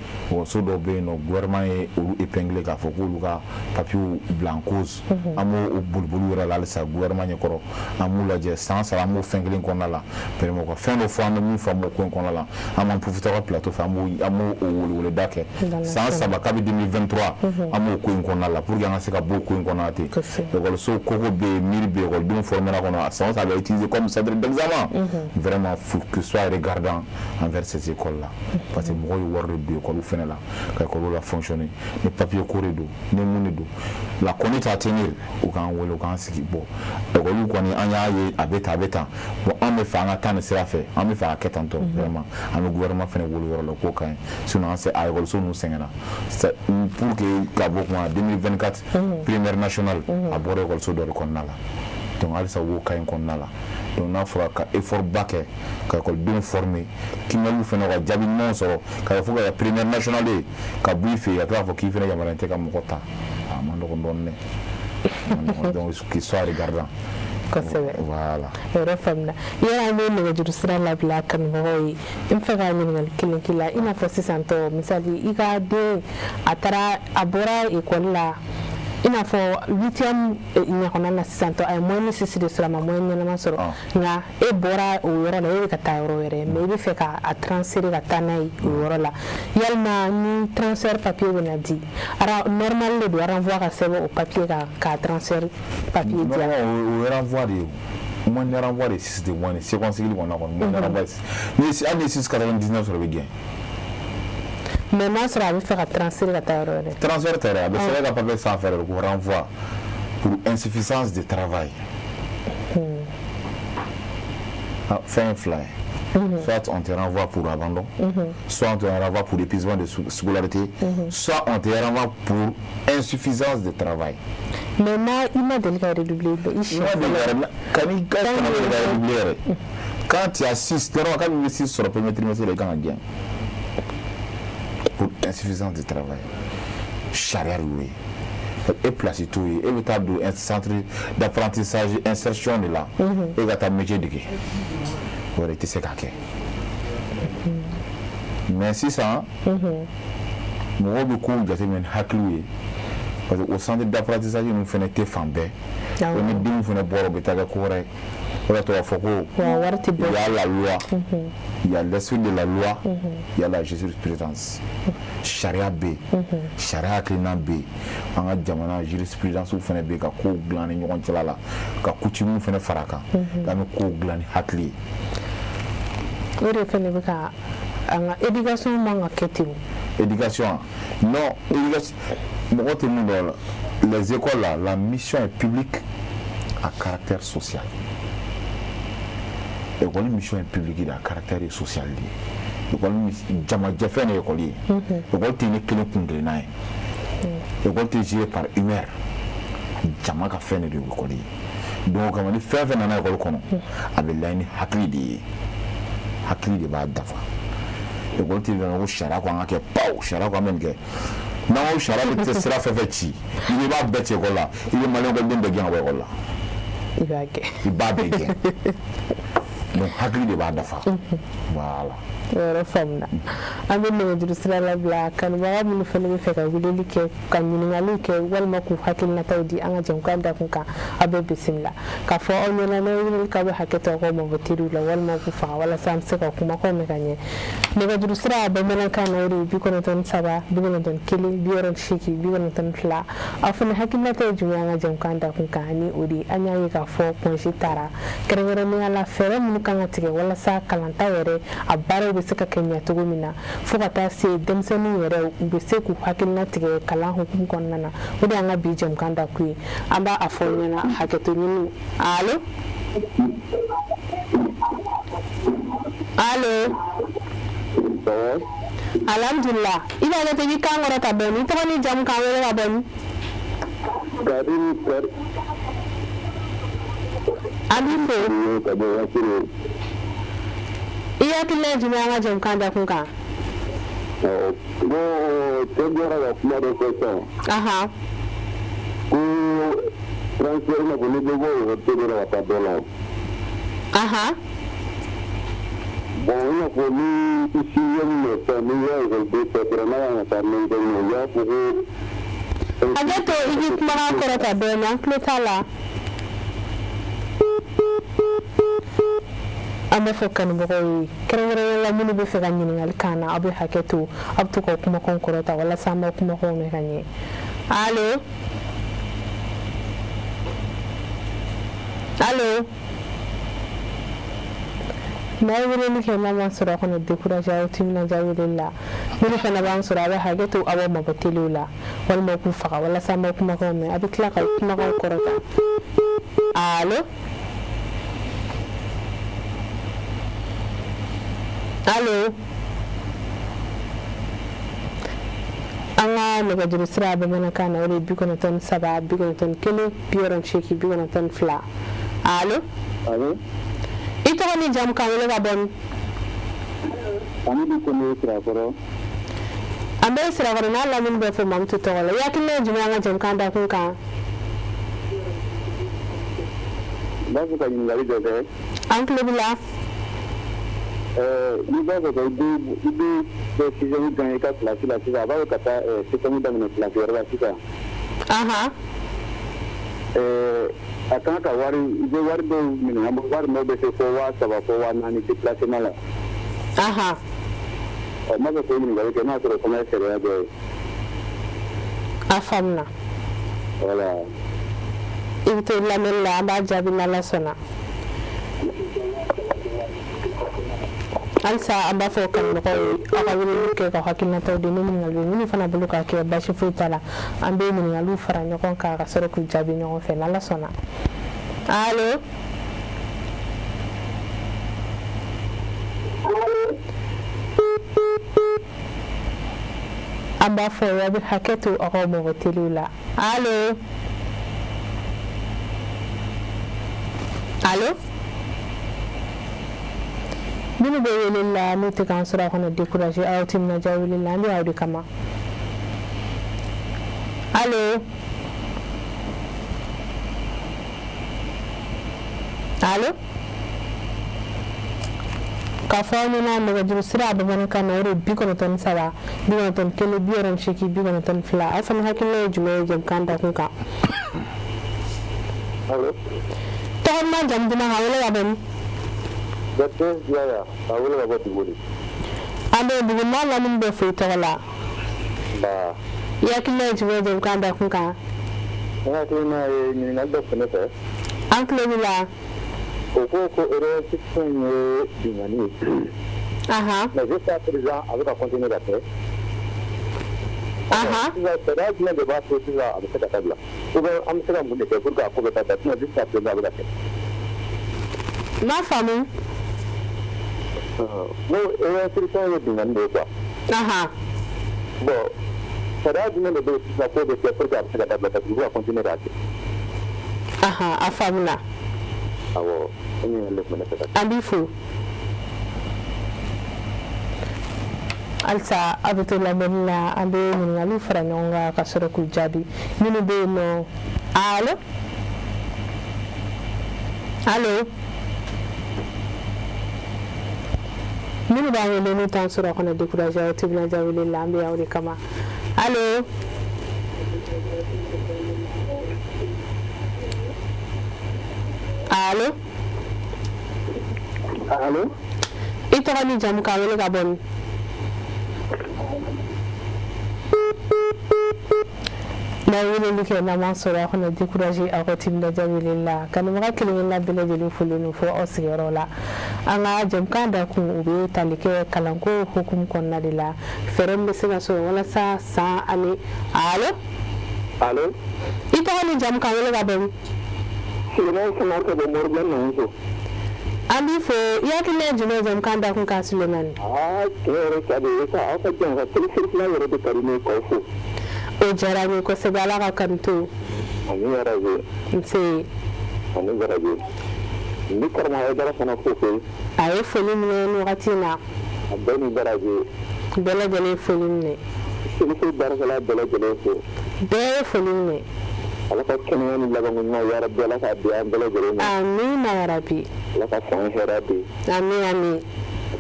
so dɔw bɛ yen nɔ, gouvernement ye olu épinglé k'a fɔ k'olu ka papiers bila en cause. An b'o boliboli yɔrɔ la halisa gouvernement ɲɛkɔrɔ, an b'u lajɛ san 3, an b'o fɛn kelen kɔnɔna la. Vraiment, ka fɛn dɔ fɔ, an bɛ min faamu o ko in kɔnɔna la, an b'an profiter aw ka plateau fɛ, an b'o weleweleda kɛ. San 3, kabi 2023, an b'o ko in kɔnɔna la pour que an ka se ka bɔ o ko in kɔnɔna ten. Ekɔliso koko bɛ yen, mur bɛ yen, ekɔlidenw formera kɔnɔ, san o san a bɛ utiliser comme centre d'examen. Vraiment, faut que soit regardant envers ces écoles là, parce que mɔgɔw ye wari de don école fɛnɛ la ka école la fonctionner. Ni papier ko de don, ni mun de don, la conduite à tenir, u k'an wele, u k'an sigi. Bon, école kɔni, an y'a ye a bɛ tan, a bɛ tan. Bon, an bɛ fɛ an ka taa nin sira fɛ, an bɛ fɛ a ka kɛ tan tɔ. Vraiment, an bɛ gouvernement fɛnɛ wele yɔrɔ la, k'o ka ɲi. Sinon an se a ekɔliso ninnu sɛgɛnna. Pour que ka bɔ kuma, 2024 primaire nationale, a bɔra ekɔliso dɔ de kɔnɔna la. Donc halisa u b'o cas in kɔnɔna la. Donc n'a fɔra ka effort ba kɛ ka ekɔlidenw former, kimɛliw fɛnɛ ka jaabi ɲumanw sɔrɔ, ka fɔ ka primaire nationale ye ka bɔ i fɛ yen, ka tila k'a fɔ k'i fɛnɛ yamaruya tɛ ka mɔgɔ ta, a man nɔgɔn dɔɔnin dɛ. Donc qu'il soit regardant. Kosɛbɛ. Voilà. Yɔrɔ faamuna. Yala an bɛ nɛgɛjuru sira labila kanubagaw ye. N fɛ ka ɲininkali kelen k'i la. I n'a fɔ sisan tɔ, misali, i ka den a taara, a bɔra ekɔli la, i n'a fɔ huitième ɲɔgɔnna na sisan tɔ, a ye moyenne 6 de sɔrɔ, a ma moyenne ɲɛnama sɔrɔ. Nka e bɔra o yɔrɔ la, e bɛ ka taa yɔrɔ wɛrɛ, mais i bɛ fɛ ka a transférer ka taa n'a ye o yɔrɔ la. Yalima ni transfert papier bɛ na di, ara normal de don, renvoi ka sɛbɛn o papier kan k'a transfert papier di? O ye renvoi de ye. O moyenne renvoi de 6 de moyenne second cycle kɔnɔ kɔni, moyenne renvoi ni hali ni 6,99 sɔrɔ, i bɛ gɛn. Mais n'a sɔrɔ a bɛ fɛ ka transférer ka taa yɔrɔ wɛrɛ? Transfert tɛ dɛ, a bɛ sɛbɛn ka papier sanfɛ de ko renvoi pour insuffisance de travail. Fɛn ye fila ye: soit on te renvoie pour abandon, soit on te renvoie pour épuisement de scolarité, soit on te renvoie pour insuffisance de travail. Mais n'a i ma deli ka redoubler, i siɲɛ fɔlɔ ka kana deli ka redoubler yɛrɛ, quand tu as 6 dɔrɔn, quand i bɛ 6 sɔrɔ premier trimestre la, i kan ka gɛn pour insuffisance de travail. Sariya de y'o ye. E place t'o ye, e bɛ taa don centre d'apprentissage insertion de la, e ka taa métier dege o yɛrɛ, i tɛ se k'a kɛ. Mais sisan mɔgɔw bɛ kow jateminɛ ni hakiliw ye, parce que o centre d'apprentissage ninnu fɛnɛ tɛ fan bɛɛ. O ni denw fɛnɛ bɔra, u bɛ taa kɛ ko wɛrɛ ye. O de y'a to k'a fɔ ko il y a la loi, il y a l'esprit de la loi, il y a la jurisprudence. Sariya bɛ yen, sariya hakilina bɛ yen, an ka jamana jurisprudence fɛnɛ bɛ yen ka kow dilan ni ɲɔgɔn cɛla la, ka coutume fɛnɛ fara a kan, k'an bɛ kow dilan ni hakili ye. O de fɛnɛ bɛ ka an ka éducation man ka kɛ ten. Éducation, non, éducation, mɔgɔ tɛ mun dɔn la, les écoles là, la mission est publique à caractère social. École mission est publique à caractère social de ye. École jamajɛfɛn de ye école ye. École tɛ ne kelen kun kelenna ye. École tɛ géré par humeur, jama ka fɛn de don école ye. Donc o kama, ni fɛn fɛn nana école kɔnɔ, a bɛ layɛ ni hakili de ye, hakili de b'a dafa. École tɛ ko sariya ko an ka kɛ paw, sariya ko an bɛ nin kɛ. N'an ko sariya bɛ tɛ sira fɛn fɛn ci, i b'a bɛɛ ci école la, i bɛ maliyɛn école den bɛɛ gɛn ka bɔ école la. I b'a kɛ. I b'a bɛɛ gɛn. Donc hakili de b'a dafa, voilà. O yɔrɔ faamuna. An bɛ nɛgɛjuru sira labila kanubaga minnu fana bɛ fɛ ka weleli kɛ, ka ɲininkaliw kɛ, walima k'u hakilinataw di an ka jɛmukan dakun kan, aw bɛ bisimila. K'a fɔ aw ɲɛna, n'aw ye weleli k'aw bɛ hakɛ to, aw ka mabɔ teriw la walima k'u faga, walasa an bɛ se ka kumakanw mɛn ka ɲɛ. Nɛgɛjuru sira bamanankan na, o de ye 93 91 68 92. Aw fana hakilinata ye jumɛn ye an ka jɛmukan dakun kan? Ni o de ye, an y'a ye k'a fɔ congé taara, kɛrɛnkɛrɛnnenya la fɛɛrɛ minnu kan. kan ka tigɛ walasa kalanta yɛrɛ a baaraw bɛ se ka kɛ ɲɛ cogo min na, fo ka taa se denmisɛnninw yɛrɛ u bɛ se k'u hakilina tigɛ kalan hukumu kɔnɔna na. O de y'an ka bi jɛmukan dakun ye. An b'a fɔ ɲɛna hakɛto ɲini. Allo, allo. Alhamdulillah. I b'a kɛ ten, i kan kɔrɔta dɔɔni. I tɔgɔ ni jamu, k'an wele ka bɔ min? Karim. An b'i fo. Ka bɔ Wasiro. I hakilina ye jumɛn ye an ka jɛmukan dakun kan? Bon, cɛ bɔra ka kuma dɔ fɔ sisan. Ko transfert, i n'a fɔ n'i bɛ bɔ ekɔliso dɔ la ka taa dɔ la. Bon, i n'a fɔ ni i sixième na sisan, n'i ka ekɔliden sɔrɔ n'a kan ka taa neuvième na, u b'a fɔ ko. Hakɛ to, i k'i kumakan kɔrɔta dɔɔni, an tulo t'a la. An b'a fɔ kanubagaw ye, kɛrɛnkɛrɛnnenya la minnu bɛ fɛ ka ɲininkali k'an na, aw bɛ hakɛ to, aw bɛ to ka kumakan kɔrɔta walasa an b'aw kumakanw mɛn ka ɲɛ. Allo, allo. N'a ye weleli kɛ n'a ma sɔrɔ, a kana décourager, aw timinandiya weleli la. Minnu fana b'an sɔrɔ, a bɛ hakɛ to, aw b'aw mabɔ telew la walima k'u faga walasa an b'aw kumakanw mɛn. A bɛ tila ka kumakanw kɔrɔta. Allo, allo. An ka nɛgɛjuru sira bamanankan na, o de ye 93 91 68 92. Allo. Allo. I tɔgɔ ni jamu, k'an wele ka bɔ min? Amadu Kone, Sirakɔrɔ. An bɛ Sirakɔrɔ n'a lamini bɛɛ fo Mamutu tɔgɔ la. I hakilina ye jumɛn ye an ka jɛmukan dakun kan? N b'a fɛ ka ɲininkali dɔ kɛ. An tulo b'i la. N'i b'a fɛ ka i den i den bɛ sixième gagner i ka classe la sisan, a b'a fɛ ka taa septième daminɛ classe wɛrɛ la sisan. A kan ka wari, i bɛ wari dɔw minɛ, an bɛ wari dɔw bɛ se fo 3000 fo 4000 déplacement la. Ɔ, n b'a fɛ k'o ɲininkali kɛ n'a sɔrɔ o fana ye sariya dɔ ye. A faamuna. Voilà. I bɛ to lamɛnni la, an b'a jaabi n'Ala sɔnna. Halisa an b'a fɔ kanubagaw ye, aw ka weleli kɛ ka hakilinataw di. Ni ɲininkali bɛ minnu fana bolo ka kɛ, basi foyi t'a la, an bɛ ɲininkaliw fara ɲɔgɔn kan ka sɔrɔ k'u jaabi ɲɔgɔn fɛ n'Ala sɔnna. Allo, an b'a fɔ aw bɛ hakɛ to, aw ka mɔgɔ teliw la. Allo, allo. Minnu bɛ wele la n'u tɛ k'an sɔrɔ, a kana décourager, aw timinandiya wele la, an bɛ aw de kama. Allo, allo. K'a fɔ aw ɲɛna, nɛgɛjuru sira bamanankan na, o de ye 93 91 68 92. Aw fana hakilina ye jumɛn ye jɛmukan dakun kan? Allo. Tɔgɔ duman, jamu duman, ka wele ka bɔ min? Berthe Yaya, ka wele ka bɔ Duguli. An bɛ Duguli n'a lamini bɛɛ fo i tɔgɔ la. Nba. I hakilina ye jumɛn ye jɛmukan dakun kan? Ne hakilina ye ɲininkali dɔ tun ne fɛ. An tulo b'i la. O ko ko réinstruction ye binkanni ye. Mais jusqu'à présent a bɛ ka continuer ka kɛ. Sisan sariya jumɛn de b'a to sisan a bɛ se ka dabila? Ou bien an bɛ se ka mun de kɛ pour que a ko bɛ dabila? Sinon jusqu'à présent a bɛ ka kɛ. N m'a faamu. N ko réinstruction ye binkanni de ye quoi. Bon, sariya jumɛn de bɛ yen sisan k'o bɛ kɛ pour que a bɛ se ka dabila, parce que u bɛ ka continuer k'a kɛ? A faamuna. Awɔ, o ɲininkali de tun bɛ ne fɛ ka kɛ. An b'i fo. Halisa aw bɛ to lamɛnni la, an bɛ ɲininkaliw fara ɲɔgɔn kan ka sɔrɔ k'u jaabi. Minnu bɛ yen nɔ. Allo, allo. Minnu b'an wele n'u t'an sɔrɔ, a kana décourager, aw timinandiya wele la, an bɛ aw de kama. Allo, allo. Allo. I tɔgɔ ni jamu, k'an wele ka bɔ min? N'a ye weleli kɛ n'an m'a sɔrɔ, aw kana décourager, aw ka timinandiya weleli la. Kanubaga kelen kelenna bɛɛ lajɛlen folen don fo aw sigiyɔrɔ la. An ka jɛmukan dakun, o bɛ tali kɛ kalanko hukumu kɔnɔna de la, fɛɛrɛ min bɛ se ka sɔrɔ walasa san ani. Allo? Allo? I tɔgɔ ni jamu, k'an wele ka bɔ min? Sulemani Samara ka bɔ Moribilen Namuso. An b'i fo. I hakilina ye jumɛn ye jɛmukan dakun kan, Sulemani? Aa, tiɲɛ yɛrɛ ka di ye sa, aw ka jɛmukan kelen yɛrɛ de ka di ne ye, k'aw fo. O diyara n ye kosɛbɛ, Ala ka kanu to. Ani yɛrɛ. Nse. Ani garaje. N bɛ karamɔgɔ Hayidara fana fo koyi. A ye foli minɛ nin wagati in na. A bɛɛ ni garaje. Bɛɛ lajɛlen ye foli minɛ. Solution baarakɛla bɛɛ lajɛlen fo. Bɛɛ ye foli minɛ. Ala ka kɛnɛya ni labanko ɲuman yarabi, Ala k'a di an bɛɛ lajɛlen ma. Amina yarabi. Ala ka san hɛrɛ di. Ami, ami.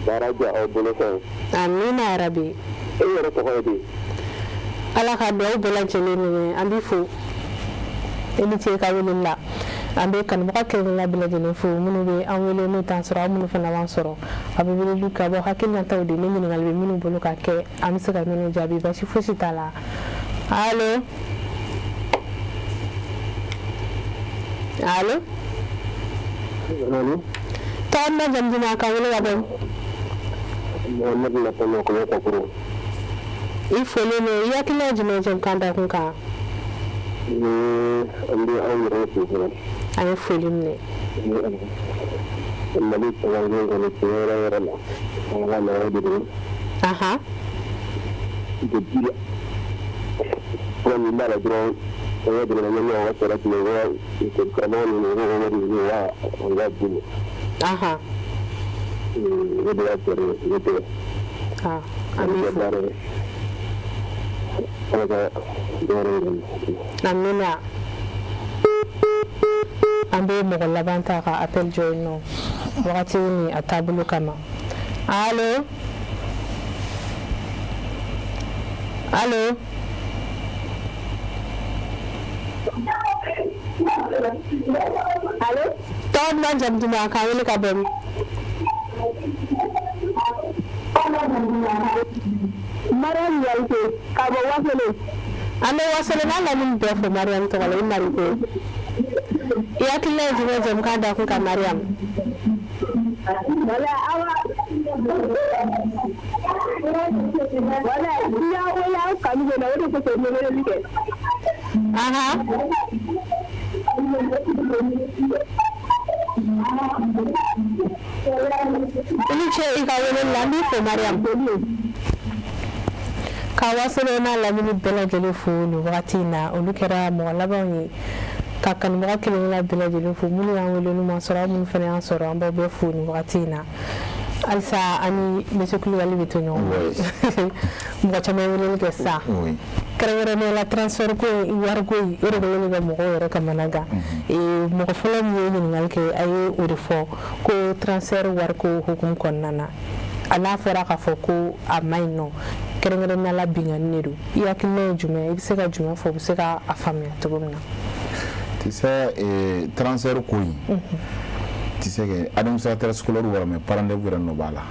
Baara diya aw bolo fɛ. Amina yarabi. E yɛrɛ tɔgɔ ye di? Ala ka dugawu bɛɛ lajɛlen minɛ. An b'i fo, i ni ce i ka weleli la. An bɛ kanubaga kelenkelenna bɛɛ lajɛlen fo, minnu bɛ an wele n'u t'an sɔrɔ, aw minnu fana b'an sɔrɔ, a bɛ weleliw kɛ, a b'aw hakilinataw di. Ni ɲininkali bɛ minnu bolo ka kɛ, an bɛ se ka minnu jaabi, basi fosi t'a la. Allo, allo? Allo? Tɔgɔ duman, jamu duman, k'an wele ka bɔ min? Mohamed Natama Kɔnɔ Kakuru. I folen don. I hakilina ye jumɛn ye jɛmukan dakun kan? An bɛ aw yɛrɛ fo fɔlɔ. An ye foli minɛ. Mali kalanko kɔni, tiɲɛ yɛrɛ yɛrɛ la, an ka mɔgɔw de don. Depuis fura min b'a la dɔrɔn, an ka jamana ɲɛmɔgɔw ka fɛɛrɛ tigɛ, u ka karamɔgɔ ninnu, u k'o wari ɲini, u ka d'u ma. O de y'a fɛɛrɛ ye, n'o tɛ Ah, an b'i fo. Baara ye, Ala ka dɔ wɛrɛ yira n na. Amina. An bɛ mɔgɔ laban ta ka appel jɔ yen nɔ, wagati ni a taabolo kama. Allo, allo? Allo? Tɔgɔ duman, jamu duman, k'an wele ka bɔ min? Mariam Yalite ka bɔ Wasele. An bɛ Wasele n'a lamini bɛɛ fo Mariam tɔgɔ la. I Mariko, i hakilina ye jumɛn ye jɛmukan dakun kan, Mariam? Wala awa. Wala n y'a wele aw kanu bɛ na, o de kosɔn n ye weleli kɛ. I ni ce i ka weleli la. An b'i fo, Mariam. Ka Wasolo n'a lamini bɛɛ lajɛlen fo nin wagati in na. Olu kɛra mɔgɔ labanw ye. Ka kanubaga kelenkelenna bɛɛ lajɛlen fo, minnu y'an wele n'u ma sɔrɔ, aw minnu fana y'an sɔrɔ, an b'aw bɛɛ fo nin wagati in na. Halisa an ni monsieur Kulibali bɛ to ɲɔgɔn bolo. Mɔgɔ caman ye weleli kɛ sisan, kɛrɛnkɛrɛnnenya la transfert ko in, wariko in, o de kɛlen don ka mɔgɔw yɛrɛ kamana gan. Mɔgɔ fɔlɔ min ye ɲininkali kɛ, a ye o de fɔ ko transfert wariko hukumu kɔnɔna na, a n'a fɔra k'a fɔ ko a ma ɲi nɔ, kɛrɛnkɛrɛnnenya la binkanni de don. I hakilina ye jumɛn ye? I bɛ se ka jumɛn fɔ, u bɛ se ka a faamuya cogo min na? Tu sais, transfert ko in, tu sais que administrateur scolaire wara, mais parent d'élève yɛrɛ nɔ b'a la,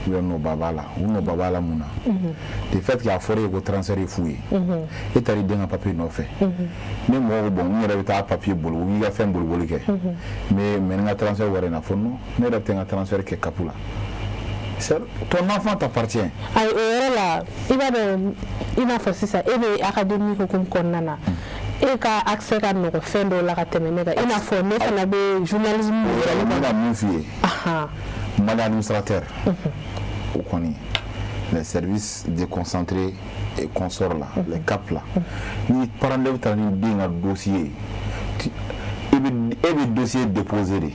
u yɛrɛ nɔba b'a la. U nɔba b'a la mun na? De fait que a fɔra e ye ko transfert ye fu ye, e taara i den ka papier nɔfɛ. Ne mɔgɔ ko bon, n yɛrɛ bɛ taa papier boli, u b'i ka fɛn boliboli kɛ, mais n ka transfert wari in na fɔ non, ne yɛrɛ bɛ taa n ka transfert kɛ CAP la. Ton enfant t'appartient. Ayi, o yɔrɔ la, i b'a dɔn, i n'a fɔ sisan e bɛ académie hukumu kɔnɔna na, e ka accès ka nɔgɔ fɛn dɔw la ka tɛmɛ ne kan, i n'a fɔ ne fana bɛ journalisme. O yɔrɔ la, n bɛna mun f'i ye? Mali administrateur o kɔni, les services déconcentrés et consorts là, les CAP là, ni parent d'élève taara ni den ka dossier ye, i bɛ e bɛ dossier déposer de,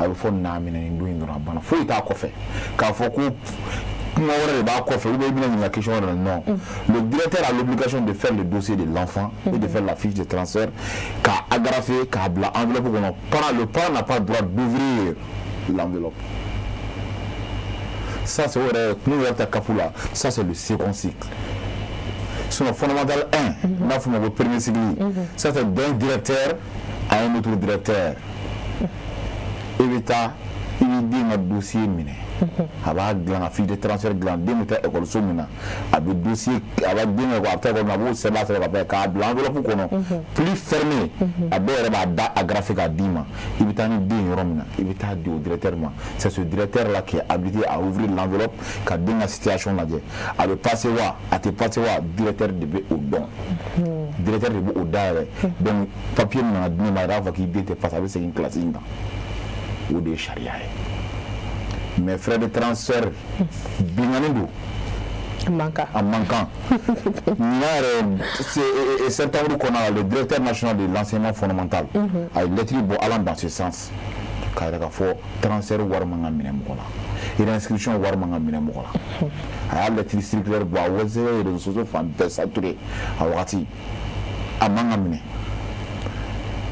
a bɛ fɔ n'a minɛ nin don in dɔrɔn, a banna, foyi t'a kɔfɛ k'a fɔ ko kuma wɛrɛ de b'a kɔfɛ ou bien i bɛna ɲininka question wɛrɛ la. Non, le directeur a l'obligation de faire le dossier de l'enfant et de faire la fiche de transfert, k'a agrafer, k'a bila enveloppe kɔnɔ. Parent, le parent n'a pas le droit d'ouvrir l'enveloppe. Ça, c'est o yɛrɛ kun yɛrɛ ta CAP la. Ça, c'est le second cycle. Sinon, fondamental 1, n'a fɔ ma ko premier cycle, ça, c'est d'un directeur à un autre directeur. I bɛ taa I b'i den ka dossier minɛ, a b'a dilan, ka fiche de transfert dilan. Den bɛ taa ekɔliso min na, a bɛ dossier, a b'a den ka, a bɛ taa ekɔli min na, a b'o sɛbɛn, sɛbɛn ka bɛn k'a bila enveloppe kɔnɔ, pli fermé. A dɔw yɛrɛ b'a da agrafé k'a d'i ma. I bɛ taa ni den yɔrɔ min na, i bɛ taa di o directeur ma. C'est ce directeur là qui est habilité à ouvrir l'enveloppe ka den ka situation lajɛ. A bɛ passer wa, a tɛ passer wa, directeur de bɛ o dɔn, directeur de bɛ o dayɛlɛ. Donc papier min nana di ne ma, a yɛrɛ b'a fɔ k'i den tɛ passer, a bɛ segin classe in kan. O de ye sariya ye. Mais frais de transfert, binkani don. A man kan. A man kan. Ɲinan yɛrɛ, septembre kɔnɔna la, le directeur national de l'enseignement fondamental a ye lettre bɔ allant dans ce sens, k'a yɛrɛ k'a fɔ transfert wari man ka minɛ mɔgɔ la, réinscription wari man ka minɛ mɔgɔ la. A y'a lettre circulaire bɔ, a wɛsɛ réseaux sociaux fan bɛɛ saturé a wagati. A man ka minɛ.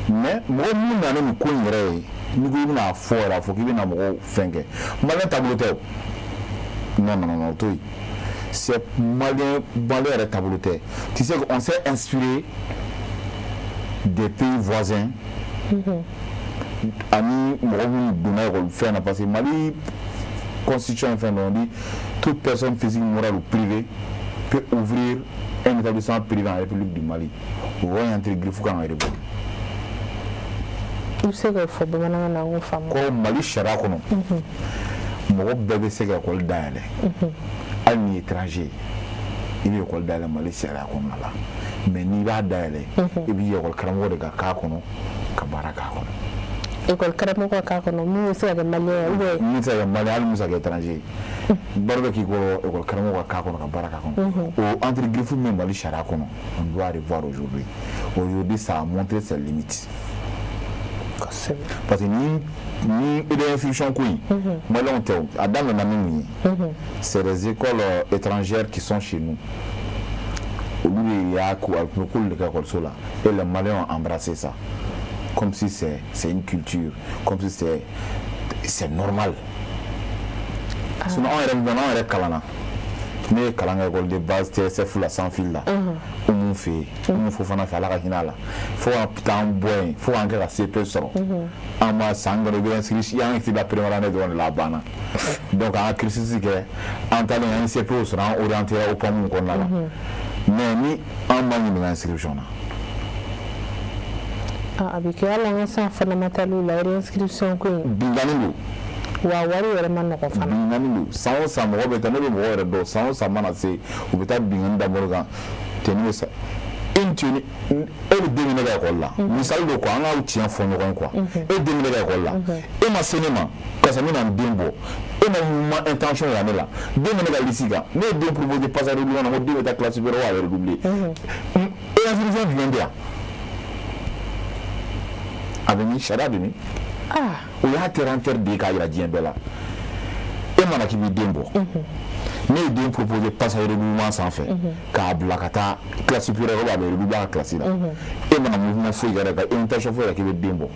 Mais mɔgɔ minnu nana nin ko in yɛrɛ ye, n'i ko i bɛna fɔ yɛrɛ, a fɔ k'i bɛna mɔgɔw fɛn kɛ, malien taabolo tɛ o. Non, non, non, o to yen. C'est malien, malien yɛrɛ taabolo tɛ. Tu sais qu'on s'est inspiré des pays voisins ani mɔgɔ minnu donna ekɔli fɛn na, parce que Mali constitution ye fɛn dɔ, on dit: toute personne physique, morale ou privée peut ouvrir un établissement privé en République du Mali. O yɔrɔ in entre griffe kan ka révoquer. I bɛ se k'o fɔ bamanankan na, an k'o faamu. Ko Mali sariya kɔnɔ, mɔgɔ bɛɛ bɛ se ka ekɔli dayɛlɛ. Hali ni étranger, i bɛ ekɔli dayɛlɛ Mali sariya kɔnɔna la. Mais n'i b'a dayɛlɛ, i b'i ekɔli karamɔgɔ de ka k'a kɔnɔ, ka baara k'a kɔnɔ. Ekɔli karamɔgɔ k'a kɔnɔ, mun bɛ se ka kɛ malien ye ou bien? Min tɛ se ka kɛ malien, hali min bɛ se ka kɛ étranger ye, baara bɛ k'i kɔrɔ, ekɔli karamɔgɔ ka k'a kɔnɔ, ka baara k'a kɔnɔ. O entre griffe min bɛ Mali sariya kɔnɔ, on doit revoir aujourd'hui. Aujourd'hui, ça a montré ses limites. Parce que ni réinscription ko in, maliyɛnw tɛ o, a daminɛna ni mun ye? C'est des écoles étrangères qui sont chez nous. Olu de y'a ko, a tun bɛ k'olu de ka ekɔliso la, et les Maliens ont embrassé ça comme si c'est une culture, comme si c'est normal. Sinon anw yɛrɛ min, anw yɛrɛ kalanna, ne ye kalan kɛ école de base TSF la, sans fil la, Umu fɛ yen, Umu Fofana fɛ, Ala ka hinɛ a la. Fo ka taa an bɔ yen, fo k'an kɛ ka CP sɔrɔ, an ma san kɔnɔ, i bɛ inscrit, i y'an inscrit la première année dɔrɔn de la, a banna. Donc an ka cursus kɛ, an taalen an ye CP sɔrɔ, an orienté o PAM kɔnɔna la. Mais ni an ma ɲininka inscription na. A bɛ kɛ hali an ka san fondamentale la, réinscription ko in. Binkani don. Wa wari yɛrɛ ma nɔgɔn fana. Binkani don. San o san mɔgɔ bɛ taa, ne bɛ mɔgɔ yɛrɛ dɔn, san o san mana se, u bɛ taa binkani da mori kan. Tenue bɛ sa, e tenue, e bɛ den minɛ ka ekɔli la. Misali don quoi, an ka tiɲɛ fɔ ɲɔgɔn ye quoi. E den minɛ ka ekɔli la, e ma se ne ma karisa, n bɛna n den bɔ. E ma intention yira ne la, den bɛ ne ka liste kan. Ne ye den proposé passage redoublement na, ko den bɛ taa classe supérieure wa, a bɛ redoubler. E inscription jumɛn bɛ yan? A bɛ min? Sariya bɛ min? O y'a terre en terre de ye k'a yira diɲɛ bɛɛ la. E mana k'i b'i den bɔ, ne ye den proposé passage redoublement sanfɛ k'a bila ka taa classe supérieure, a bɛ redoubler a ka classe la. E mana mouvement foyi kɛ ka invitation foyi kɛ k'i bɛ den bɔ,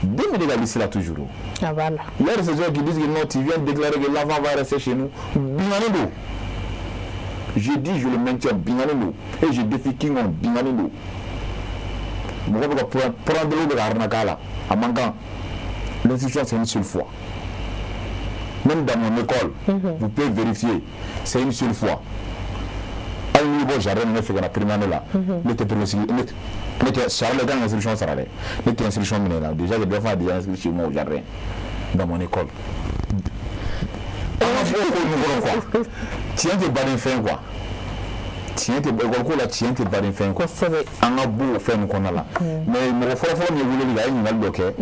den bɛ de ka liste la toujours. A b'a la. Il y a des gens qui disent que non, tu viens déclarer que l'enfant va rester chez nous. Binkani don. Je dis, je le maintiens, binkani don, et je défie quiconque. Binkani don. Mɔgɔ bɛ ka prendre, bɛ ka arnaquer a la, a man kan. L'institution, c'est une seule fois. Même dans mon école, vous pouvez vérifier, c'est une seule fois. Hali n'i bɔ jardin, ne fɛ ka na première année la, ne tɛ premier sigi, ne tɛ sara la, i kan ka inscription sara dɛ. Ne tɛ inscription minɛ la. Déjà, le enfant a déjà inscrit chez moi au jardin, dans mon école. An ka fɔ ko nin kɔrɔ quoi, tiɲɛ tɛ baden fɛn quoi, tiɲɛ tɛ école ko la, tiɲɛ tɛ baden fɛn quoi. An ka bɔ o fɛn nin kɔnɔna la. Mais mɔgɔ fɔlɔ-fɔlɔ min ye weleli kɛ, a ye ɲininkali dɔ kɛ.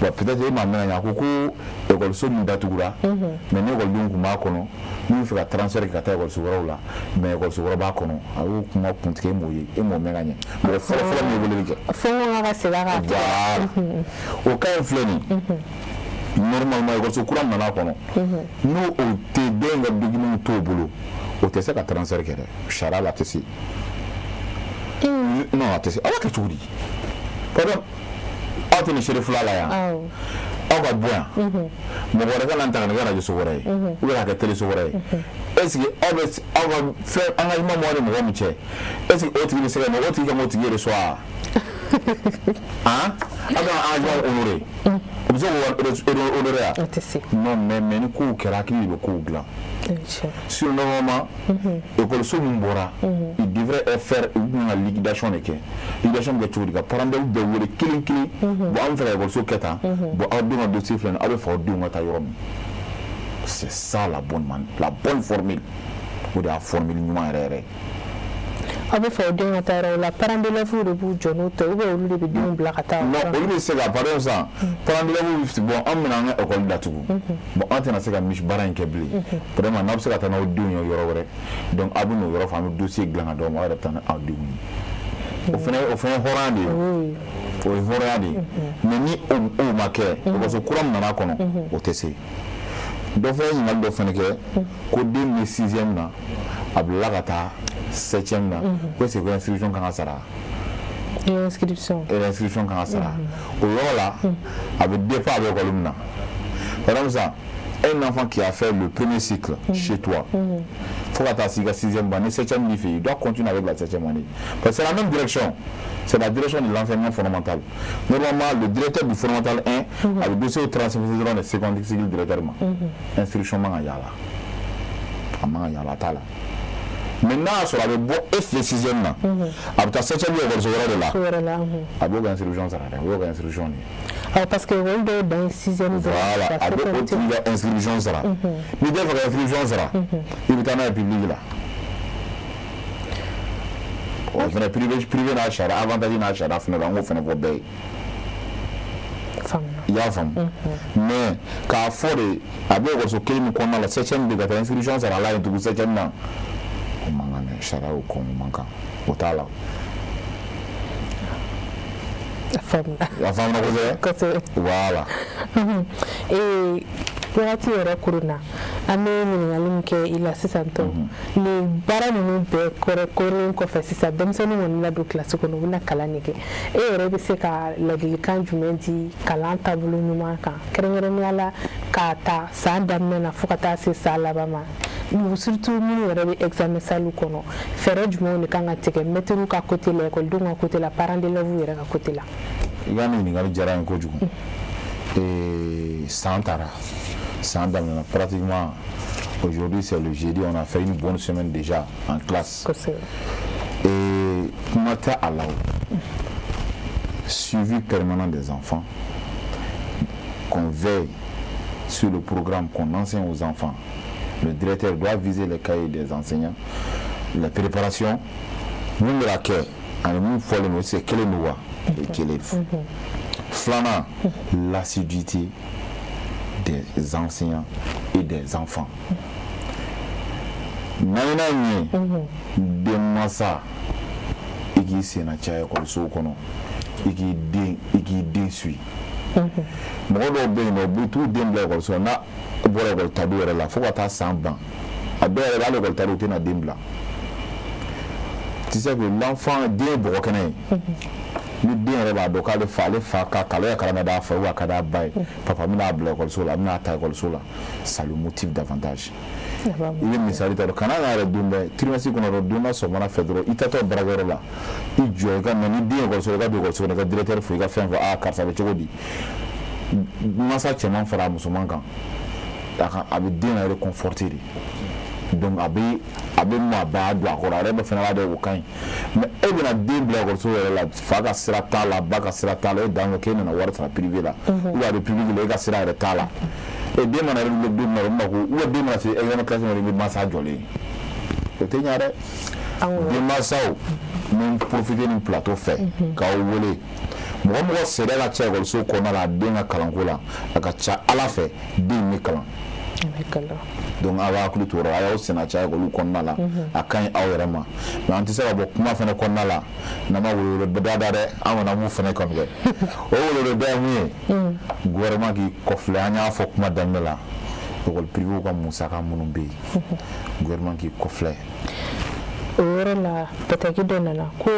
Bon, peut-être e m'a mɛn ka ɲɛ. A ko ko ekɔliso min datugura, mais ni ekɔlidenw tun b'a kɔnɔ, n'u bɛ fɛ ka transfert kɛ ka taa ekɔliso wɛrɛw la, mais ekɔliso wɛrɛ b'a kɔnɔ. A y'o kuma kuntigɛ, e m'o ye, e m'o mɛn ka ɲɛ. Mɔgɔ fɔlɔ-fɔlɔ min ye weleli kɛ. Fo n ko ka segin a kan. Voilà, o cas in filɛ nin ye. Normalement, ekɔliso kura nana a kɔnɔ, n'o o tɛ den ka document t'o bolo, o tɛ se ka transfert kɛ dɛ. Sariya la, a tɛ se. Non, a tɛ se. A b'a kɛ cogo di? Par exemple, aw tɛ nin seere fila la yan, aw ka bɔ yan, mɔgɔ wɛrɛ ka na ta ka na kɛ radio so wɛrɛ ye ou bien k'a kɛ télé so wɛrɛ ye. Est ce que aw bɛ aw ka fɛn engagement m'aw ni mɔgɔ min cɛ, est ce que o tigi bɛ se ka o tigi ka o tigi reçoit? Han, Aw ka engagement honoré, u bɛ se k'o honoré wa? O tɛ se. Non, mais ni kow kɛra, hakili de bɛ kow dilan. Sinon, normalement, école min bɔra, il devrait faire, u tun ka liquidation de kɛ. Liquidation bɛ kɛ cogo di? Ka parents d'élèves bɛɛ wele kelen kelen. Bon, an bɛ fɛ ka école kɛ tan. Bon, aw denw ka dossier filɛ nin ye, aw bɛ fɛ aw denw ka taa yɔrɔ min. C'est ça la bonne formule. O de y'a formule ɲuman yɛrɛ yɛrɛ. Aw bɛ fɛ o denw ka taa yɔrɔ la, parents d'élèves de b'u jɔ n'u tɛ, ou bien olu de bɛ denw bila ka taa? Non, olu bɛ se ka, par exemple sisan, parents d'élèves, bon, an bɛna an ka école datugu. Bon, an tɛna se ka misi baara in kɛ bilen. Vraiment, n'aw bɛ se ka taa n'aw denw ye yɔrɔ wɛrɛ, donc aw bɛ n'o yɔrɔ fɔ, an bɛ dossier dilan ka d'aw ma, aw yɛrɛ bɛ taa n'aw denw ye. O fana ye hɔrɔnya de ye. O ye hɔrɔnya de ye. Mais ni o ma kɛ, ekɔliso kura min nana kɔnɔ, o tɛ se. Dɔ fana ye ɲininkali dɔ fana kɛ ko den bɛ sixième na, a bilala ka taa septième na, ko est-ce que inscription kan ka sara? Inscription. Inscription kan ka sara. O yɔrɔ la, a bɛ dépend a bɛ école min na. Par exemple sisan, un enfant qui a fait le premier cycle chez toi, fo ka taa s'i ka sixième ban, ni septième b'i fɛ yen, il doit continuer avec la septième année, parce que c'est la même direction, c'est la direction de l'enseignement fondamental. Normalement, le directeur du fondamental 1 a le dossier transmis dɔrɔn de second cycle directeur ma. Inscription man ka y'a la, a man ka y'a la, a t'a la. Mais n'a y'a sɔrɔ a bɛ bɔ e fɛ sixième na, a bɛ taa septième ekɔliso wɛrɛ de la, wɛrɛ la. A b'o ka inscription sara dɛ, o y'o ka inscription de ye. Ɔ, parce que olu dɔw dan ye sixième dɔrɔn. Voilà, a bɛ o tigi ka inscription sara. N'i tɛ fɛ ka inscription sara, i bɛ taa n'a ye public la. O fana, privé n'a sariya, avantage n'a sariya fana bɛ, an k'o fana fɔ bɛɛ ye. I y'a faamu? Mais k'a fɔ de a bɛ ekɔliso kelen min kɔnɔna la, septième de ka taa inscription sara a la yen tugun septième na, o man kan dɛ. Sariya y'o kɔn, o man kan, o t'a la. A faamuna. A faamuna kosɛbɛ. Kosɛbɛ. Voilà. Ee, wagati yɛrɛ koronna, an bɛ ɲininkali min kɛ i la sisan tɔ, nin baara ninnu bɛɛ kɔrɔ kɔrɔlen kɔfɛ, sisan denmisɛnnin kɔni ladon kilasi kɔnɔ, u bɛna kalan de kɛ. E yɛrɛ bɛ se ka ladilikan jumɛn di kalan taabolo ɲuman kan, kɛrɛnkɛrɛnnenya la k'a ta san daminɛ na fo ka taa se san laban ma, surtout minnu yɛrɛ bɛ examen salle kɔnɔ? Fɛɛrɛ jumɛnw de kan ka tigɛ mɛtiriw ka côté la, ekɔlidenw ka côté la, parents d'élèves yɛrɛ ka côté la? I ka nin ɲininkali diyara n ye kojugu. San taara, san daminɛna pratiquement. Aujourd'hui, c'est le jeudi, on a fait une bonne semaine déjà en classe. Et kuma tɛ a la, o suivi permanent des enfants, qu'on veille sur le programme qu'on enseigne aux enfants. Le directeur doit viser les cahiers des enseignants, les préparations mun bɛ ka kɛ ani mun fɔlen don, c'est kelen don wa? O ye kelen. Filanan, l'assiduité des enseignants et des enfants. Naaninan ye min ye, denmansa, i k'i senna caya ekɔlisow kɔnɔ, i k'i den suit. Mɔgɔ dɔw bɛ yen nɔ, u bɛ t'u den bila ekɔliso la, n'a bɔra ekɔli tadu yɛrɛ la fo ka taa san ban, a dɔw yɛrɛ bɛ hali ekɔli tadu, u tɛna den bila. Tu sais que l'enfant, den ye bɔgɔ kɛnɛ ye. Ni den yɛrɛ b'a dɔn k'ale fa, ale fa ka k'ale ka kalan ka d'a fa ye, a ka d'a ba ye, papa bɛna bila ekɔliso la, a bɛna ta ekɔliso la, ça le motive davantage. I bɛ misali ta dɔrɔn, kana n'a yɛrɛ don bɛɛ trimestre kɔnɔ dɔrɔn, don dɔ sɔgɔmada fɛ dɔrɔn, i taatɔ baarakɛyɔrɔ la, i jɔ i ka na ni den ye ekɔliso la, i ka don ekɔliso kɔnɔ, i ka directeur fo, i ka fɛn fɔ: aa, karisa bɛ cogo di? Mansa cɛman fara a musoman kan, a ka a bɛ den yɛrɛ réconforter de. Donc a bɛ maabaya don a kɔrɔ, a yɛrɛ bɛ fana b'a dɔn o ka ɲi. Mais e bɛna den bila ekɔliso yɛrɛ la, fa ka sira t'a la, ba ka sira t'a la, e dan k'e nana wari sara privé la, ou bien a bɛ public la, e ka sira yɛrɛ t'a la. E den mana yɛrɛ don min na, o ma ko, ou bien den mana se examen classe ma, i bɛ mansa jɔlen ye, o tɛ ɲa dɛ. Denmansaw, n bɛ profiter nin plateau fɛ k'aw wele. Mɔgɔ mɔgɔ sɛbɛ ka ca ekɔliso kɔnɔna la a den ka kalanko la, a ka ca Ala fɛ, den bɛ kalan. Donc a b'a hakili to o yɔrɔ, a y'aw senna caya ekɔliw kɔnɔna la, a ka ɲi aw yɛrɛ ma. Mais an tɛ se ka bɔ kuma fana kɔnɔna la n'an ma weleweleda da dɛ. An kɔni, an b'u fana kɔni kɛ. O weleweleda ye mun ye? Gouvernement k'i kɔfilɛ. An y'a fɔ kuma daminɛ la, école privée ka musaka minnu bɛ yen, gouvernement k'i kɔfilɛ. O yɔrɔ la, bataki dɔ nana ko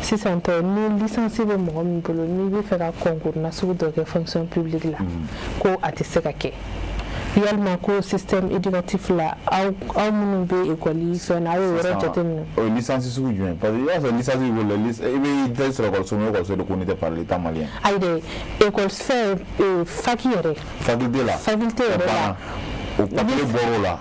sisan tɔ, ni licence bɛ mɔgɔ min bolo, n'i bɛ fɛ ka concours nasugu dɔ kɛ fonction publique la, ko a tɛ se ka kɛ. Yalima ko système éducatif la, aw minnu bɛ école fɛn na, aw y'o yɔrɔ jateminɛ? O ye licence sugu jumɛn? Parce que i b'a sɔrɔ licence b'i bolo, i bɛ tɛ sɔrɔ école min, école de ko n'i tɛ par l'État malien. Ayi dɛ, école fɛn, fac yɛrɛ. Faculté la. Faculté yɛrɛ la. O papier bɔr'o la,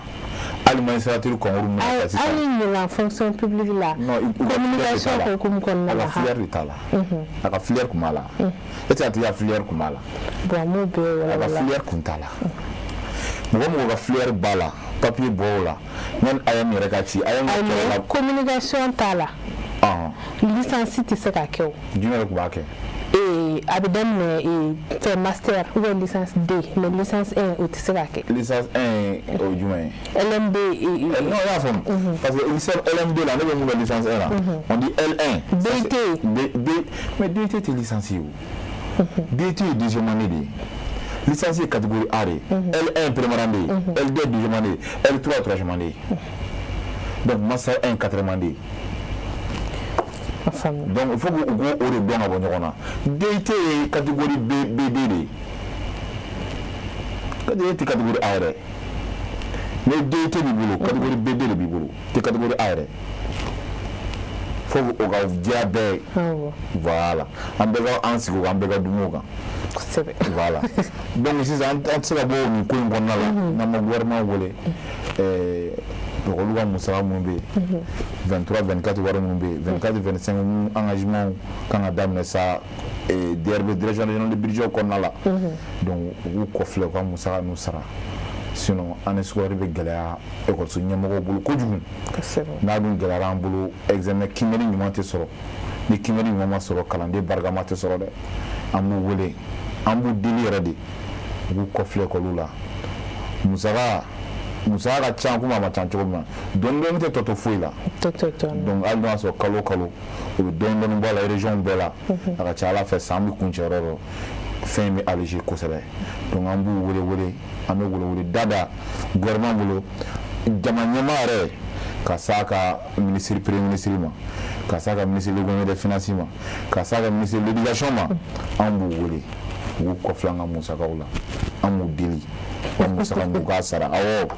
hali magistrature concours min na sisan. Hali ɲinan fonction publique la. Non. Communication hukumu kɔnɔna la. A ka filière de t'a la. A ka filière kun b'a la. Est-ce que a tigi ka filière kun b'a la? Bon, m'o bɛɛ walawala. A ka filière kun t'a la. Mɔgɔ mɔgɔ ka filière b'a la, papier bɔr'o la, yanni AEEM yɛrɛ ka ci, AEEM ka kɛlɛ la. Communication t'a la. Licence tɛ se ka kɛ o. Jumɛn de tun b'a kɛ? A bɛ daminɛ fɛn master ou bien licence D, mais licence 1, o tɛ se ka kɛ. Licence 1, o ye jumɛn ye? LMD. Non, i y'a faamu. Parce que licence LMD la, ne bɛ mun kɛ licence 1 la? On dit L1. DUT. B, B, mais DUT tɛ licence ye o. DUT ye deuxième année de ye. Licence ye catégorie A de ye. L1 première année, L2 deuxième année, L3 troisième année. Donc master 1, quatrième année. Donc il faut que u k'o de dɔn ka bɔ ɲɔgɔn na. DUT ye catégorie B, B2 de ye. E tɛ catégorie A yɛrɛ. Ni DUT b'i bolo, catégorie B2 de b'i bolo, tɛ catégorie A yɛrɛ. Fo o ka diya bɛɛ ye. Voilà. An bɛɛ ka an sigi o kan, an bɛɛ ka dumuni o kan. Voilà. Donc sisan, an tɛ se ka bɔ nin ko in kɔnɔna la n'an ma gouvernement wele. Olu ka musaka minnu bɛ yen, 23, 24 wari minnu bɛ yen, 24, 25 engagement kan ka daminɛ sa, DRB, direction régionale de budget kɔnɔna la. Donc u k'u kɔfilɛ, u ka musaka ninnu sara, sinon année scolaire bɛ gɛlɛya ekɔliso ɲɛmɔgɔw bolo kojugu. N'a dun gɛlɛyara an bolo, examen kiimɛni ɲuman tɛ sɔrɔ. Ni kiimɛni ɲuman ma sɔrɔ, kalanden barikama tɛ sɔrɔ dɛ. An b'u wele, an b'u deli yɛrɛ de, u k'u kɔfilɛ ekɔliw la. Musaka ka ca komi a ma ca cogo min na, dɔɔni dɔɔni tɛ tɔ to foyi la. Donc hali n'o y'a sɔrɔ kalo o kalo u bɛ dɔɔni dɔɔni bɔ a la région bɛɛ la, a ka ca Ala fɛ, san bɛ kuncɛ yɔrɔ o yɔrɔ, fɛn in bɛ alléger kosɛbɛ. Donc an b'u wele wele, an bɛ wele wele da da gouvernement bolo, jama ɲɛmaa yɛrɛ ka s'a ka ministre, premier ministre ma, ka s'a ka ministre de l'économie et des finances ma, ka s'a ka ministre de l'éducation ma. An b'u wele, u k'u kɔfilɛ an ka musakaw la. An b'u deli, u ka musaka ninnu k'a sara. Awɔ,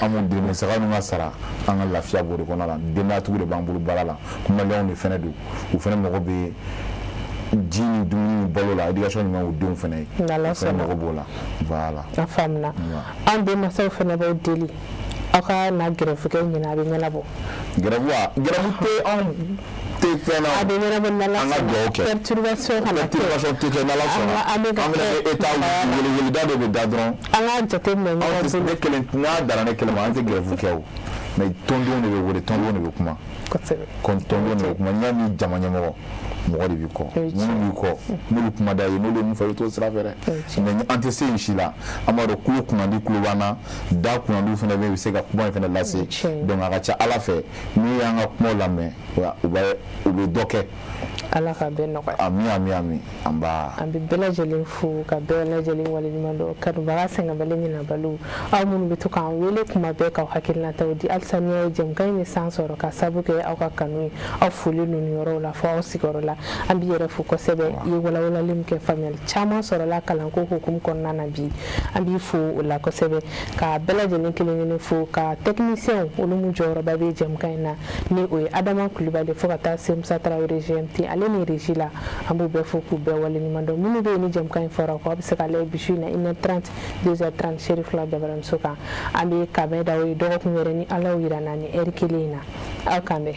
an b'u deli, musaka ninnu ka sara, an ka lafiya b'o de kɔnɔ la. Denbayatigiw de b'an bolo baara la, maliyɛnw de fɛnɛ don, u fɛnɛ mago bɛ ji ni dumuni ni balo la, éducation ɲuman u denw fɛnɛ ye, u fɛnɛ mago b'o la. Voilà. A faamuna. An denmansaw fɛnɛ b'aw deli, aw ka na grève kɛ ɲinɛ, a bɛ ɲɛnabɔ. Grève wa? Grève tɛ, anw tɛ fɛn na. A bɛ ɲɛnabɔ n'Ala sɔnna. An ka dugawu kɛ. Perturbation kana kɛ. Perturbation tɛ kɛ n'Ala sɔnna. An bɛ ka An fɛnɛ bɛ État weleweleda dɔ bɛ da dɔrɔn. An k'a jateminɛ ɲɔgɔn bolo. Ne kelen n'a dara ne kelen ma, an tɛ grève kɛ o. Mais tɔndenw de bɛ wele, tɔndenw de bɛ kuma. Kosɛbɛ. Tɔndenw de bɛ kuma. N'i y'a mɛn jama ɲɛmɔgɔ, mɔgɔ de b'i kɔ, minnu b'i kɔ, n'olu kuma da ye, n'olu ye mun fɔ, i bɛ t'o sira fɛ dɛ. Mais an tɛ se yen si la. An b'a dɔn kulo kunnandi kulo b'an na, da kunnandiw fana bɛ yen, u bɛ se ka kuma in fana lase. Donc a ka ca Ala fɛ, n'u y'an ka kumaw lamɛn, u bɛ dɔ kɛ. Ala ka bɛɛ nɔgɔya. Ami, ami, ami, an ba. An bɛ bɛɛ lajɛlen fo ka bɛɛ lajɛlen waleɲuman dɔn. Kanubaga sɛgɛnbali ɲinabaliw, aw minnu bɛ to k'an wele kuma bɛɛ k'aw hakilinataw di, halisa n'i y'a ye jɛmukan in bɛ san sɔrɔ ka sabu kɛ aw ka kanu ye, aw foli ninnu yɔrɔw la fo aw sigiyɔrɔ la. An b'i yɛrɛ fo kosɛbɛ. I ye walawalali min kɛ, faamuyali caman sɔrɔla kalanko hukumu kɔnɔna na bi. An b'i fo o la kosɛbɛ, ka bɛɛ lajɛlen kelen kelen fo, ka technicien olu min jɔyɔrɔba bɛ jɛmukan in na, ni o ye Adama Kulibali, fo ka taa se Musa Tarawele GMT, ale ni régie la. An b'u bɛɛ fo k'u bɛɛ waleɲuman dɔn. Minnu bɛ yen ni jɛmukan in fɔra kɔ, aw bɛ se k'a lajɛ bi su in na, 1h30, 2h30, Seri fila jabaramuso kan. An bɛ kabɛn da o ye dɔgɔkun wɛrɛ ni Ala y'o yira n na ni heure kelen in na. Aw kan bɛn.